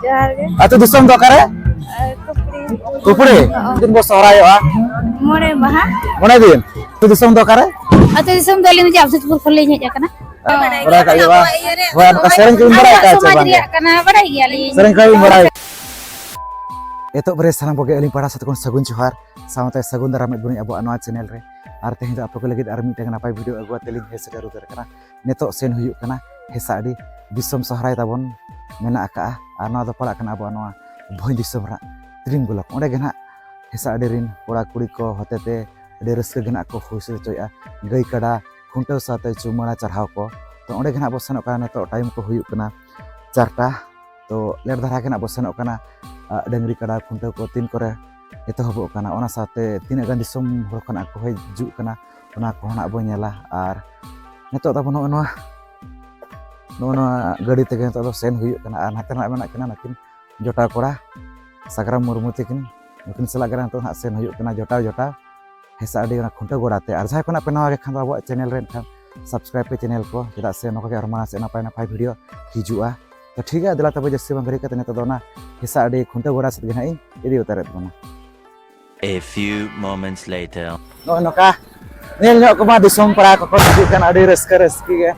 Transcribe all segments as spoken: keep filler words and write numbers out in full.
ᱡᱚᱦᱟᱨ ᱜᱮ᱾ ᱟᱹᱛᱩ ᱫᱤᱥᱚᱢ ᱫᱚ ᱚᱠᱟᱨᱮ? ᱟᱨ ᱠᱩᱯᱲᱤ᱾ ᱠᱩᱯᱲᱤ? ᱦᱚᱸ᱾ ᱛᱤᱱ ᱵᱚᱱ ᱥᱚᱦᱨᱟᱭᱚᱜᱼᱟ? ᱢᱚᱬᱮ ᱢᱟᱦᱟ᱾ ᱢᱚᱬᱮ ᱫᱤᱱ? ᱟᱹᱛᱩ ᱫᱤᱥᱚᱢ ᱫᱚ ᱚᱠᱟᱨᱮ? ᱟᱹᱛᱩ ᱫᱤᱥᱚᱢ ᱫᱚ ᱟᱹᱞᱤᱧ ᱫᱚ ᱡᱟᱢᱥᱮᱫᱽᱯᱩᱨ ᱠᱷᱚᱱ ᱞᱤᱧ ᱦᱮᱡ ᱟᱠᱟᱱᱟ᱾ ᱵᱟᱲᱟᱭ ᱠᱟᱜ ᱦᱩᱭᱩᱜᱼᱟ᱾ ᱦᱳᱭ, ᱚᱱᱠᱟ ᱥᱮᱨᱮᱧ ᱠᱚᱵᱤᱱ ᱵᱟᱲᱟᱭ ᱟᱠᱟᱫᱼᱟ ᱥᱮ ᱥᱚᱢᱟᱡᱽ ᱵᱟᱝ? ᱨᱮᱭᱟᱜ ᱠᱟᱱᱟ, ᱵᱟᱲᱟᱭ ᱜᱮᱭᱟᱞᱤᱧ᱾ ᱥᱮᱨᱮᱧ ᱠᱚᱵᱤᱱ ᱵᱟᱲᱟᱭ? ᱮᱛᱚᱦᱚᱵ ᱨᱮ ᱥᱟᱱᱟᱢ ᱠᱚᱜᱮ ᱟᱹᱞᱤᱧ ᱯᱟᱦᱴᱟ ᱥᱮᱫ ᱠᱷᱚᱱ ᱥᱟᱹᱜᱩᱱ ᱡᱚᱦᱟᱨ, ᱥᱟᱶᱛᱮ ᱥᱟᱹᱜᱩᱱ ᱫᱟᱨᱟᱢᱮᱫ ᱵᱚᱱᱟᱹᱧ ᱟᱵᱚᱣᱟᱜ ᱱᱚᱣᱟ channel ᱨᱮ᱾ ᱟᱨ ᱛᱮᱦᱮᱧ ᱫᱚ ᱟᱯᱮ ᱠᱚ ᱞᱟᱹᱜᱤᱫ ᱟᱨ ᱢᱤᱫᱴᱟᱝ ᱱᱟᱯᱟᱭ video ᱟᱹᱜᱩ ᱠᱟᱛᱮ ᱞᱤᱧ ᱦᱮᱡ ᱥᱮᱴᱮᱨ ᱩᱛᱟᱹᱨ ᱟᱠᱟᱱᱟ᱾ ᱱᱤᱛᱚᱜ ᱥᱮᱱ ᱦᱩᱭᱩᱜ ᱠᱟᱱᱟ ᱦᱮᱸᱥᱟᱜᱰᱤ᱾ ᱫᱤᱥᱚᱢ ᱥᱚᱦᱨᱟᱭ ᱛᱟᱵᱚᱱ ᱢᱮᱱᱟᱜ ᱟᱠᱟᱜᱼᱟ, ᱟᱨ ᱱᱚᱣᱟ ᱫᱚ ᱯᱟᱲᱟᱜ ᱠᱟᱱᱟ ᱟᱵᱚᱣᱟᱜ ᱱᱚᱣᱟ ᱵᱷᱚᱸᱡᱽ ᱫᱤᱥᱚᱢ ᱨᱮᱱᱟᱜ ᱛᱨᱤᱢ ᱵᱞᱚᱠ᱾ ᱚᱸᱰᱮ ᱜᱮ ᱱᱟᱦᱟᱜ ᱦᱮᱸᱥᱟᱜᱰᱤ ᱨᱤᱱ ᱠᱚᱲᱟ ᱠᱩᱲᱤ ᱠᱚ ᱦᱚᱛᱮᱛᱮ ᱟᱹᱰᱤ ᱨᱟᱹᱥᱠᱟᱹ ᱜᱮ ᱱᱟᱦᱟᱜ ᱠᱚ ᱦᱩᱭ ᱥᱟᱹᱛ ᱦᱚᱪᱚᱭᱮᱫᱼᱟ᱾ ᱜᱟᱹᱭ ᱠᱟᱰᱟ ᱠᱷᱩᱱᱴᱟᱹᱣ ᱥᱟᱶᱛᱮ ᱪᱩᱢᱟᱹᱲᱟ ᱪᱟᱨᱦᱟᱣ ᱠᱚ᱾ ᱛᱚ, ᱚᱸᱰᱮ ᱜᱮ ᱱᱟᱦᱟᱜ ᱵᱚ ᱥᱮᱱᱚᱜ ᱠᱟᱱᱟ᱾ ᱱᱤᱛᱚᱜ time ᱠᱚ ᱦᱩᱭᱩᱜ ᱠᱟᱱᱟ ᱪᱟᱨᱴᱟ᱾ ᱛᱚ, ᱞᱮᱴ ᱫᱷᱟᱨᱟ ᱜᱮ ᱱᱟᱦᱟᱜ ᱵᱚ ᱥᱮᱱᱚᱜ ᱠᱟᱱᱟ᱾ ᱟ, ᱰᱟᱹᱝᱨᱤ ᱠᱟᱰᱟ ᱠᱷᱩᱱᱴᱟᱹᱣ ᱠᱚ ᱛᱤᱱ ᱠᱚᱨᱮ ᱮᱛᱚᱦᱚᱵᱚᱜ ᱠᱟᱱᱟ, ᱚᱱᱟ ᱥᱟᱶᱛᱮ ᱛᱤᱱᱟᱹᱜ ᱜᱟᱱ ᱫᱤᱥᱚᱢ ᱦᱚᱲ ᱠᱷᱚᱱᱟᱜ ᱠᱚ ᱦᱤᱡᱩᱜ ᱠᱟᱱᱟ, ᱚᱱᱟ ᱠᱚᱦᱚᱸ ᱱᱟᱦᱟᱜ ᱵᱚ ᱧᱮᱞᱟ᱾ ᱟᱨ ᱱᱤᱛᱚᱜ ᱫᱚ ᱟᱵᱚ ᱱᱚᱜᱼᱚ ᱱᱚᱣᱟ, ᱱᱚᱜᱼᱚ ᱱᱚᱣᱟ ᱜᱟᱹᱰᱤ ᱛᱮᱜᱮ ᱱᱤᱛᱚᱜ ᱫᱚ ᱥᱮᱱ ᱦᱩᱭᱩᱜ ᱠᱟᱱᱟ᱾ ᱟᱨ ᱱᱟᱛᱮ ᱱᱟᱦᱟᱜ ᱢᱮᱱᱟᱜ ᱠᱤᱱᱟ ᱱᱩᱠᱤᱱ ᱡᱚᱴᱟᱣ ᱠᱚᱲᱟ ᱥᱟᱜᱽᱨᱟᱢ ᱢᱩᱨᱢᱩ ᱛᱟᱹᱠᱤᱱ, ᱱᱩᱠᱤᱱ ᱥᱟᱞᱟᱜ ᱜᱮ ᱱᱤᱛᱚᱜ ᱱᱟᱦᱟᱜ ᱥᱮᱱ ᱦᱩᱭᱩᱜ ᱠᱟᱱᱟ ᱡᱚᱴᱟᱣ ᱡᱚᱴᱟᱣ ᱦᱮᱸᱥᱟᱜᱰᱤ ᱚᱱᱟ ᱠᱷᱩᱱᱴᱟᱹᱣ ᱜᱚᱰᱟ ᱛᱮ᱾ ᱟᱨ ᱡᱟᱦᱟᱸᱭ ᱠᱷᱚᱱᱟᱜ ᱯᱮ ᱱᱟᱣᱟ ᱜᱮ ᱠᱷᱟᱱ ᱫᱚ ᱟᱵᱚᱣᱟᱜ channel ᱨᱮ ᱮᱱᱠᱷᱟᱱ subscribe ᱯᱮ channel ᱠᱚ, ᱪᱮᱫᱟᱜ ᱥᱮ ᱱᱚᱝᱠᱟ ᱜᱮ ᱟᱨ ᱢᱟᱲᱟᱝ ᱥᱮᱫ ᱱᱟᱯᱟᱭ ᱱᱟᱯᱟᱭ video ᱦᱤᱡᱩᱜᱼᱟ᱾ ᱛᱚ ᱴᱷᱤᱠ ᱜᱮᱭᱟ, ᱫᱮᱞᱟ ᱛᱚᱵᱮ ᱡᱟᱹᱥᱛᱤ ᱵᱟᱝ ᱜᱷᱟᱹᱲᱤ ᱠᱟᱛᱮ ᱱᱤᱛᱚᱜ ᱫᱚ ᱚᱱᱟ ᱦᱮᱸᱥᱟᱜᱰᱤ ᱠᱷᱩᱱᱴᱟᱹᱣ ᱜᱚᱰᱟ ᱥᱮᱫ ᱜᱮ ᱱᱟᱦᱟᱜ ᱤᱧ ᱤᱫᱤ ᱩᱛᱟᱹᱨᱮᱫ ᱵᱚᱱᱟ᱾ A few moments later. ᱱᱚᱜᱼᱚᱭ ᱱᱚᱝᱠᱟ ᱧᱮᱞ ᱧᱚᱜ ᱠᱚᱢᱟ ᱫᱤᱥᱚᱢ ᱯᱟᱲᱟ ᱠᱚᱠᱚ ᱦᱤᱡᱩᱜ ᱠᱟᱱᱟ, ᱟᱹᱰᱤ ᱨᱟᱹᱥᱠᱟᱹ ᱨᱟᱹᱥᱠᱤ ᱜᱮ᱾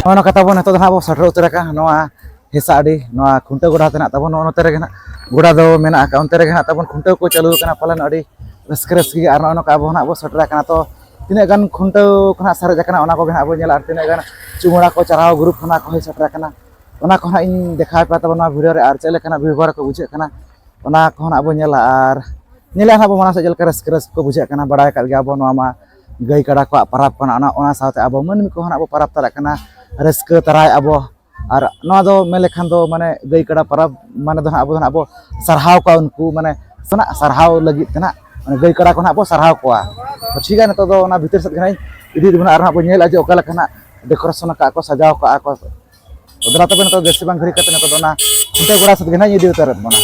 ᱱᱚᱜᱼᱚ ᱱᱚᱝᱠᱟ ᱛᱟᱵᱚᱱ ᱱᱤᱛᱚᱜ ᱫᱚ ᱦᱟᱸᱜ ᱵᱚ ᱥᱮᱴᱮᱨ ᱩᱛᱟᱹᱨ ᱟᱠᱟᱱᱟ ᱱᱚᱣᱟ ᱦᱮᱸᱥᱟᱜᱰᱤ, ᱱᱚᱣᱟ ᱠᱷᱩᱱᱴᱟᱹᱣ ᱜᱚᱰᱟ ᱛᱮ ᱱᱟᱜ ᱛᱟᱵᱚᱱ ᱱᱚᱜᱼᱚ ᱱᱚᱛᱮ ᱨᱮᱜᱮ ᱱᱟᱜ ᱜᱚᱰᱟ ᱫᱚ ᱢᱮᱱᱟᱜ ᱟᱠᱟᱫ, ᱚᱱᱛᱮ ᱨᱮᱜᱮ ᱱᱟᱜ ᱛᱟᱵᱚᱱ ᱠᱷᱩᱱᱴᱟᱹᱣ ᱠᱚ ᱪᱟᱹᱞᱩ ᱟᱠᱟᱱᱟ᱾ ᱯᱟᱞᱮᱱ ᱟᱹᱰᱤ ᱨᱟᱹᱥᱠᱟᱹ ᱨᱟᱹᱥᱠᱤ ᱜᱮ᱾ ᱟᱨ ᱱᱚᱜᱼᱚ ᱱᱚᱝᱠᱟ ᱟᱵᱚ ᱱᱟᱜ ᱵᱚ ᱥᱮᱴᱮᱨ ᱟᱠᱟᱱᱟ᱾ ᱛᱚ ᱛᱤᱱᱟᱹᱜ ᱜᱟᱱ ᱠᱷᱩᱱᱴᱟᱹᱣ ᱠᱚ ᱱᱟᱜ ᱥᱟᱨᱮᱡ ᱟᱠᱟᱱᱟ, ᱚᱱᱟ ᱠᱚᱜᱮ ᱱᱟᱜ ᱵᱚ ᱧᱮᱞᱟ᱾ ᱟᱨ ᱛᱤᱱᱟᱹᱜ ᱜᱟᱱ ᱪᱩᱢᱟᱹᱲᱟ ᱠᱚ ᱪᱟᱨᱦᱟᱣ group ᱠᱷᱚᱱᱟᱜ ᱠᱚ ᱦᱮᱡ ᱥᱮᱴᱮᱨ ᱟᱠᱟᱱᱟ, ᱚᱱᱟ ᱠᱚ ᱱᱟᱜ ᱤᱧ ᱫᱮᱠᱷᱟᱣ ᱯᱮᱭᱟ ᱛᱟᱵᱚᱱ ᱱᱚᱣᱟ video ᱨᱮ᱾ ᱟᱨ ᱪᱮᱫ ᱞᱮᱠᱟᱱᱟᱜ ᱵᱮᱵᱚᱦᱟᱨ ᱠᱚ ᱵᱩᱡᱷᱟᱹᱜ ᱠᱟᱱᱟ, ᱚᱱᱟ ᱠᱚᱦᱚᱸ ᱱᱟᱜ ᱵᱚ ᱧᱮᱞᱟ᱾ ᱟᱨ ᱧᱮᱞᱟ ᱱᱟᱜ ᱵᱚ ᱢᱟᱲᱟᱝ ᱥᱮᱫ ᱪᱮᱫ ᱞᱮᱠᱟ ᱨᱟᱹᱥᱠᱟᱹ ᱨᱟᱹᱥᱠᱟᱹ ᱠᱚ ᱵᱩᱡᱷᱟᱹᱜ ᱠᱟᱱᱟ᱾ ᱵᱟᱲᱟᱭ ᱟᱠᱟᱫ ᱜᱮᱭᱟ ᱵᱚ ᱱᱚᱣᱟ ᱢᱟ ᱜᱟᱹᱭ ᱠᱟᱰᱟ ᱠᱚᱣᱟᱜ ᱯᱟᱨᱟᱵᱽ ᱠᱟᱱᱟ, ᱚᱱᱟ, ᱚᱱᱟ ᱥᱟᱶᱛᱮ ᱟᱵᱚ ᱢᱟᱹᱱᱢᱤ ᱠᱚᱦᱚᱸ ᱱᱟᱜ ᱵᱚ ᱯᱟᱨᱟᱵᱽ ᱛᱟᱨᱟᱜ ᱠᱟᱱᱟ, ᱨᱟᱹᱥᱠᱟᱹ ᱛᱟᱨᱟᱭ ᱟᱵᱚ᱾ ᱟᱨ ᱱᱚᱣᱟ ᱫᱚ ᱢᱮᱱ ᱞᱮᱠᱷᱟᱱ ᱫᱚ ᱢᱟᱱᱮ ᱜᱟᱹᱭ ᱠᱟᱰᱟ ᱯᱟᱨᱟᱵᱽ ᱢᱟᱱᱮ ᱫᱚ ᱱᱟᱜ ᱟᱵᱚ ᱫᱚ ᱱᱟᱜ ᱵᱚ ᱥᱟᱨᱦᱟᱣ ᱠᱚᱣᱟ ᱩᱱᱠᱩ, ᱢᱟᱱᱮ ᱥᱮᱱᱟᱜ ᱥᱟᱨᱦᱟᱣ ᱞᱟᱹᱜᱤᱫ ᱛᱮ ᱱᱟᱜ, ᱢᱟᱱᱮ ᱜᱟᱹᱭ ᱠᱟᱰᱟ ᱠᱚ ᱱᱟᱜ ᱵᱚ ᱥᱟᱨᱦᱟᱣ ᱠᱚᱣᱟ᱾ ᱛᱚ ᱴᱷᱤᱠ ᱜᱮᱭᱟ, ᱱᱤᱛᱚᱜ ᱫᱚ ᱚᱱᱟ ᱵᱷᱤᱛᱤᱨ ᱥᱮᱫ ᱜᱮ ᱱᱟᱜ ᱤᱧ ᱤᱫᱤᱭᱮᱫ ᱵᱚᱱᱟ, ᱟᱨ ᱱᱟᱜ ᱵᱚ ᱧᱮᱞᱟ ᱡᱮ ᱚᱠᱟ ᱞᱮᱠᱟ ᱱᱟᱜ decoration ᱟᱠᱟᱫ ᱠᱚ, ᱥᱟᱡᱟᱣ ᱠᱟᱜᱼᱟ ᱠᱚ᱾ ᱛᱚ ᱫᱮᱞᱟ ᱛᱚᱵᱮ ᱱᱤᱛᱚᱜ ᱡᱟᱹᱥᱛᱤ ᱵᱟᱝ ᱜᱷᱟᱹᱲᱤ ᱠᱟᱛᱮ ᱱᱤᱛᱚᱜ ᱫᱚ ᱚᱱᱟ ᱠᱷᱩᱱᱴᱟᱹᱣ ᱠᱚᱲᱟ ᱥᱟᱛᱮ ᱜᱮ ᱱᱟᱦᱟᱜ ᱤᱧ ᱤᱫᱤ ᱩᱛᱟᱹᱨᱮᱫ ᱵᱚᱱᱟ᱾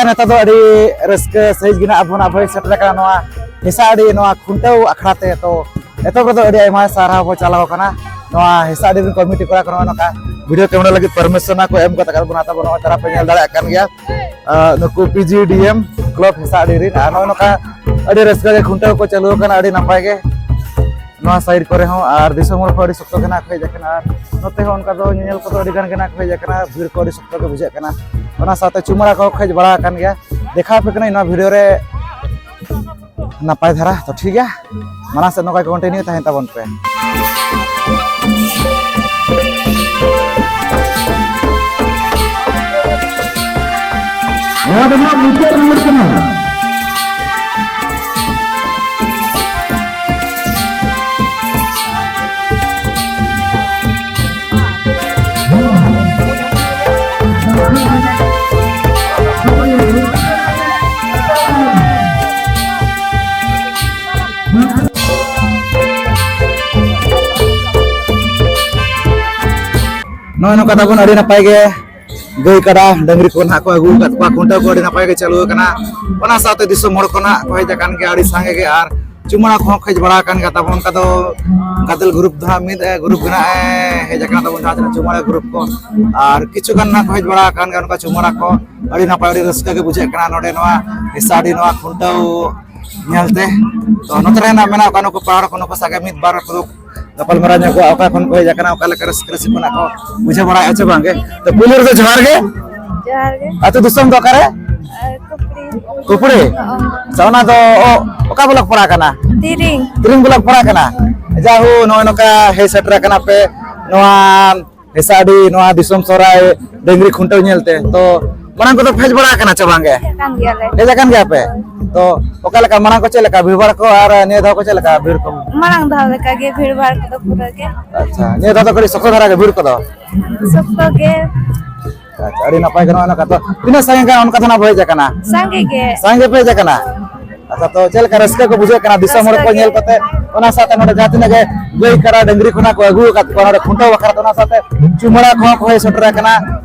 ᱱᱤᱛᱚᱜ ᱫᱚ ᱟᱹᱰᱤ ᱨᱟᱹᱥᱠᱟᱹ ᱥᱟᱹᱦᱤᱡ ᱜᱮ ᱱᱟᱜ ᱵᱚᱱ ᱟᱵᱚ ᱥᱮᱴᱮᱨ ᱟᱠᱟᱱᱟ ᱱᱚᱣᱟ ᱦᱮᱸᱥᱟᱜ ᱟᱹᱰᱤ ᱱᱚᱣᱟ ᱠᱷᱩᱱᱴᱟᱹᱣ ᱟᱠᱷᱲᱟ ᱛᱮ᱾ ᱛᱚ ᱮᱛᱚᱦᱚᱵ ᱨᱮᱫᱚ ᱟᱹᱰᱤ ᱟᱭᱢᱟ ᱥᱟᱨᱦᱟᱣ ᱵᱚ ᱪᱟᱞᱟᱣ ᱠᱟᱱᱟ ᱱᱚᱣᱟ ᱦᱮᱸᱥᱟᱜ ᱟᱹᱰᱤ ᱨᱮᱱ ᱠᱚᱢᱤᱴᱤ ᱠᱚᱲᱟ ᱠᱚ ᱱᱚᱜᱼᱚ ᱱᱚᱝᱠᱟ ᱵᱷᱤᱰᱤᱭᱳ ᱠᱮᱢᱮᱨᱟ ᱞᱟᱹᱜᱤᱫ ᱯᱟᱨᱢᱤᱥᱚᱱ ᱠᱚ ᱮᱢ ᱠᱟᱛᱮ ᱵᱚᱱ ᱟᱛᱟ ᱵᱚᱱ ᱱᱚᱜᱼᱚᱭ ᱛᱟᱨᱟ ᱯᱮ ᱧᱮᱞ ᱫᱟᱲᱮᱭᱟᱜ ᱠᱟᱱ ᱜᱮᱭᱟ᱾ ᱟᱨ ᱱᱩᱠᱩ ᱯᱤ ᱡᱤ ᱰᱤ ᱮᱢ ᱠᱞᱟᱵᱽ ᱦᱮᱸᱥᱟᱜ ᱟᱹᱰᱤ ᱨᱮᱱ ᱟᱨ ᱱᱚᱜᱼᱚᱭ ᱱᱚᱝᱠᱟ ᱟᱹᱰᱤ ᱨᱟᱹᱥᱠᱟᱹ ᱜᱮ ᱠᱷᱩᱱᱴᱟᱹᱣ ᱠᱚ ᱪᱟᱹᱞᱩ ᱟᱠᱟᱱᱟ, ᱟᱹᱰᱤ ᱱᱟᱯᱟᱭ ᱜᱮ᱾ ᱱᱚᱣᱟ ᱥᱟᱭᱤᱰ ᱠᱚᱨᱮ ᱦᱚᱸ ᱟᱨ ᱫᱤᱥᱚᱢ ᱦᱚᱲ ᱠᱚ ᱟᱹᱰᱤ ᱥᱚᱠᱛᱚ ᱜᱮ ᱱᱟᱜ ᱠᱚ ᱦᱮᱡ ᱟᱠᱟᱱᱟ ᱟᱨ ᱱᱚᱛᱮ ᱦᱚᱸ ᱚᱱᱠᱟ ᱫᱚ ᱧᱮᱧᱮᱞ ᱠᱚᱫᱚ ᱟᱹᱰᱤ ᱜᱟᱱ ᱜᱮ ᱱᱟᱜ ᱠᱚ ᱦᱮᱡ ᱟᱠᱟᱱᱟ, ᱵᱷᱤᱲ ᱠᱚ ᱟᱹᱰᱤ ᱥᱚᱠᱛᱚ ᱜᱮ ᱵᱩᱡᱷᱟᱹᱜ ᱠᱟᱱᱟ᱾ ᱚᱱᱟ ᱥᱟᱶᱛᱮ ᱪᱩᱢᱟᱹᱲᱟ ᱠᱚᱦᱚᱸ ᱠᱚ ᱦᱮᱡ ᱵᱟᱲᱟ ᱟᱠᱟᱱ ᱜᱮᱭᱟ᱾ ᱫᱮᱠᱷᱟᱣ ᱟᱯᱮ ᱠᱟᱹᱱᱟᱹᱧ ᱱᱚᱣᱟ ᱵᱷᱤᱰᱤᱭᱳ ᱨᱮ ᱱᱟᱯᱟᱭ ᱫᱷᱟᱨᱟ᱾ ᱛᱚ ᱴᱷᱤᱠ ᱜᱮᱭᱟ, ᱢᱟᱲᱟᱝ ᱥᱮᱫ ᱱᱚᱝᱠᱟ ᱜᱮ ᱠᱚᱱᱴᱤᱱᱤᱭᱩ ᱛᱟᱦᱮᱱ ᱛᱟᱵᱚᱱ ᱯᱮ᱾ ᱱᱚᱣᱟ ᱫᱚ ᱱᱟᱜ ᱢᱩᱪᱟᱹᱫ ᱨᱩᱣᱟᱹᱲ ᱠᱟᱱᱟ᱾ ᱱᱚᱜᱼᱚᱭ ᱱᱚᱝᱠᱟ ᱛᱟᱵᱚᱱ ᱟᱹᱰᱤ ᱱᱟᱯᱟᱭ ᱜᱮ ᱜᱟᱹᱭ ᱠᱟᱰᱟ ᱰᱟᱹᱝᱨᱤ ᱠᱚ ᱱᱟᱦᱟᱜ ᱠᱚ ᱟᱹᱜᱩ ᱟᱠᱟᱫ ᱠᱚᱣᱟ, ᱠᱷᱩᱱᱴᱟᱹᱣ ᱠᱚ ᱟᱹᱰᱤ ᱱᱟᱯᱟᱭ ᱜᱮ ᱪᱟᱹᱞᱩ ᱟᱠᱟᱱᱟ᱾ ᱚᱱᱟ ᱥᱟᱶᱛᱮ ᱫᱤᱥᱚᱢ ᱦᱚᱲ ᱠᱚ ᱱᱟᱦᱟᱜ ᱠᱚ ᱦᱮᱡ ᱟᱠᱟᱱ ᱜᱮᱭᱟ ᱟᱹᱰᱤ ᱥᱟᱸᱜᱮ ᱜᱮ, ᱟᱨ ᱪᱩᱢᱟᱹᱲᱟ ᱠᱚᱦᱚᱸ ᱠᱚ ᱦᱮᱡ ᱵᱟᱲᱟ ᱟᱠᱟᱱ ᱜᱮᱭᱟ ᱛᱟᱵᱚᱱ᱾ ᱚᱱᱠᱟ ᱫᱚ ᱜᱟᱫᱮᱞ ᱜᱨᱩᱯ ᱫᱚ ᱦᱟᱸᱜ ᱢᱤᱫ ᱜᱨᱩᱯ ᱜᱮ ᱦᱟᱸᱜ ᱦᱮᱡ ᱟᱠᱟᱱᱟ ᱛᱟᱵᱚᱱ, ᱡᱟᱦᱟᱸ ᱛᱤᱱᱟᱹᱜ ᱪᱩᱢᱟᱹᱲᱟ ᱜᱨᱩᱯ ᱠᱚ, ᱟᱨ ᱠᱤᱪᱷᱩ ᱜᱟᱱ ᱦᱟᱸᱜ ᱠᱚ ᱦᱮᱡ ᱵᱟᱲᱟ ᱟᱠᱟᱱ ᱜᱮᱭᱟ ᱚᱱᱠᱟ ᱪᱩᱢᱟᱹᱲᱟ ᱠᱚ᱾ ᱟᱹᱰᱤ ᱱᱟᱯᱟᱭ, ᱟᱹᱰᱤ ᱨᱟᱹᱥᱠᱟᱹ ᱜᱮ ᱵᱩᱡᱷᱟᱹᱜ ᱠᱟᱱᱟ ᱱᱚᱰᱮ ᱱᱚᱣᱟ ᱦᱮᱸᱥᱟᱹᱰᱤ ᱱᱚᱣᱟ ᱠᱷᱩᱱᱴᱟᱹᱣ ᱧᱮᱞᱛᱮ᱾ ᱛᱚ ᱱᱚᱛᱮ ᱨᱮ ᱦᱟᱸᱜ ᱢᱮᱱᱟᱜ ᱠᱚᱣᱟ ᱱᱩᱠᱩ ᱯᱟᱲᱦᱟᱣ ᱠᱚ, ᱱᱩᱠᱩ ᱥᱟᱶ ᱜᱮ ᱢᱤᱫ ᱵᱟᱨ ᱠᱚ ᱜᱟᱯᱟᱞᱢᱟᱨᱟᱣ ᱧᱚᱜᱚᱜᱼᱟ, ᱚᱠᱟ ᱠᱷᱚᱱ ᱠᱚ ᱦᱮᱡ ᱟᱠᱟᱱᱟ, ᱚᱠᱟ ᱞᱮᱠᱟ ᱨᱟᱹᱥᱠᱟᱹ ᱨᱟᱹᱥᱠᱟᱹ ᱠᱷᱚᱱᱟᱜ ᱠᱚ ᱵᱩᱡᱷᱟᱹᱣ ᱵᱟᱲᱟᱭᱮᱫᱼᱟ ᱪᱮ ᱵᱟᱝᱜᱮ᱾ ᱛᱚ ᱯᱩᱭᱞᱩ ᱨᱮᱫᱚ ᱡᱚᱦᱟᱨ ᱜᱮ᱾ ᱡᱚᱦᱟᱨ ᱜᱮ᱾ ᱟᱹᱛᱩ ᱫᱤᱥᱚᱢ ᱫᱚ ᱚᱠᱟᱨᱮ? ᱟᱨ ᱠᱩᱯᱲᱤ᱾ ᱠᱩᱯᱲᱤ? ᱦᱚᱸ᱾ ᱟᱪᱪᱷᱟ, ᱚᱱᱟ ᱫᱚ ᱚ-, ᱚᱠᱟ ᱵᱞᱚᱠ ᱯᱟᱲᱟᱜ ᱠᱟᱱᱟ? ᱛᱤᱨᱤᱝ᱾ ᱛᱤᱨᱤᱝ ᱵᱞᱚᱠ ᱯᱟᱲᱟᱜ ᱠᱟᱱᱟ᱾ ᱡᱟᱦᱳ, ᱱᱚᱜᱼᱚᱭ ᱱᱚᱝᱠᱟ ᱦᱮᱡ ᱥᱮᱴᱮᱨ ᱟᱠᱟᱱᱟ ᱯᱮ ᱱᱚᱣᱟ ᱦᱮᱸᱥᱟᱹᱰᱤ, ᱱᱚᱣᱟ ᱫᱤᱥᱚᱢ ᱥᱚᱦᱨᱟᱭ ᱰᱟᱹᱝᱨᱤ ᱠᱷᱩᱱᱴᱟᱹᱣ ᱧᱮᱞᱛᱮ᱾ ᱛᱚ ᱢᱟᱲᱟᱝ ᱠᱚᱫᱚ ᱯᱮ ᱦᱮᱡ ᱵᱟᱲᱟ ᱟᱠᱟᱱᱟ ᱪᱮ ᱵᱟᱝᱜᱮ? ᱦᱮᱡ ᱟᱠᱟᱱ ᱜᱮᱭᱟᱞᱮ᱾ ᱦᱮᱡ ᱟᱠᱟᱱ ᱜᱮᱭᱟ ᱯᱮ? ᱛᱚ ᱚᱠᱟ ᱞᱮᱠᱟ ᱢᱟᱲᱟᱝ ᱠᱚ, ᱪᱮᱫ ᱞᱮᱠᱟ ᱵᱷᱤᱲ ᱵᱷᱟᱲ ᱠᱚ ᱟᱨ ᱱᱤᱭᱟᱹ ᱫᱷᱟᱣ ᱠᱚ ᱪᱮᱫ ᱞᱮᱠᱟ ᱵᱷᱤᱲ ᱠᱚ? ᱢᱟᱲᱟᱝ ᱫᱷᱟᱣ ᱞᱮᱠᱟ ᱜᱮ ᱵᱷᱤᱲ ᱵᱷᱟᱲ ᱠᱚᱫᱚ ᱯᱩᱨᱟᱹ ᱜᱮ᱾ ᱟᱪᱪᱷᱟ, ᱱᱤᱭᱟᱹ ᱫᱷᱟᱣ ᱫᱚ ᱠᱟᱹᱴᱤᱡ ᱥᱚᱠᱛᱚ ᱫᱷᱟᱨᱟ ᱜᱮ ᱵᱷᱤᱲ ᱠᱚᱫᱚ? ᱥᱚᱠᱛᱚ ᱜᱮ᱾ ᱟᱪᱪᱷᱟ, ᱟᱹᱰᱤ ᱱᱟᱯᱟᱭ ᱜᱮ ᱱᱚᱜᱼᱚᱭ ᱱᱚᱝᱠᱟ᱾ ᱛᱚ ᱛᱤᱱᱟᱹᱜ ᱥᱟᱺᱜᱤᱧ ᱜᱟᱱ ᱚᱱᱠᱟ ᱫᱚ ᱱᱟᱜ ᱯᱮ ᱦᱮᱡ ᱟᱠᱟᱱᱟ? ᱥᱟᱸᱜᱮ ᱜᱮ᱾ ᱥᱟᱸᱜᱮ ᱯᱮ ᱦᱮᱡ ᱟᱠᱟᱱᱟ? ᱟᱪᱪᱷᱟ, ᱛᱚ ᱪᱮᱫ ᱞᱮᱠᱟ ᱨᱟᱹᱥᱠᱟᱹ ᱠᱚ ᱵᱩᱡᱷᱟᱹᱜ ᱠᱟᱱᱟ ᱫᱤᱥᱚᱢ ᱦᱚᱲ ᱨᱟᱹᱥᱠᱟᱹ ᱠᱚ ᱜᱮ᱾ ᱧᱮᱞ ᱠᱟᱛᱮ? ᱚᱱᱟ ᱥᱟᱶᱛᱮ ᱱᱚᱰᱮ ᱡᱟᱦᱟᱸ ᱛᱤᱱᱟᱹᱜ ᱜᱮ ᱜᱟᱹᱭ ᱠᱟᱰᱟ ᱰᱟᱹᱝᱨᱤ ᱠᱷᱚᱱᱟᱜ ᱠᱚ ᱟᱹᱜᱩ ᱟᱠᱟᱫ ᱠᱚᱣᱟ ᱱᱚᱰᱮ ᱠᱷᱩᱱᱴᱟᱹᱣ ᱵᱟᱠᱷᱨᱟ ᱛᱮ, ᱚᱱᱟ ᱥᱟᱶᱛᱮ ᱪᱩᱢᱟᱹᱲᱟ ᱠᱚᱦᱚᱸ ᱠᱚ ᱦᱮᱡ ᱥᱮᱴᱮᱨ ᱟᱠᱟᱱᱟ᱾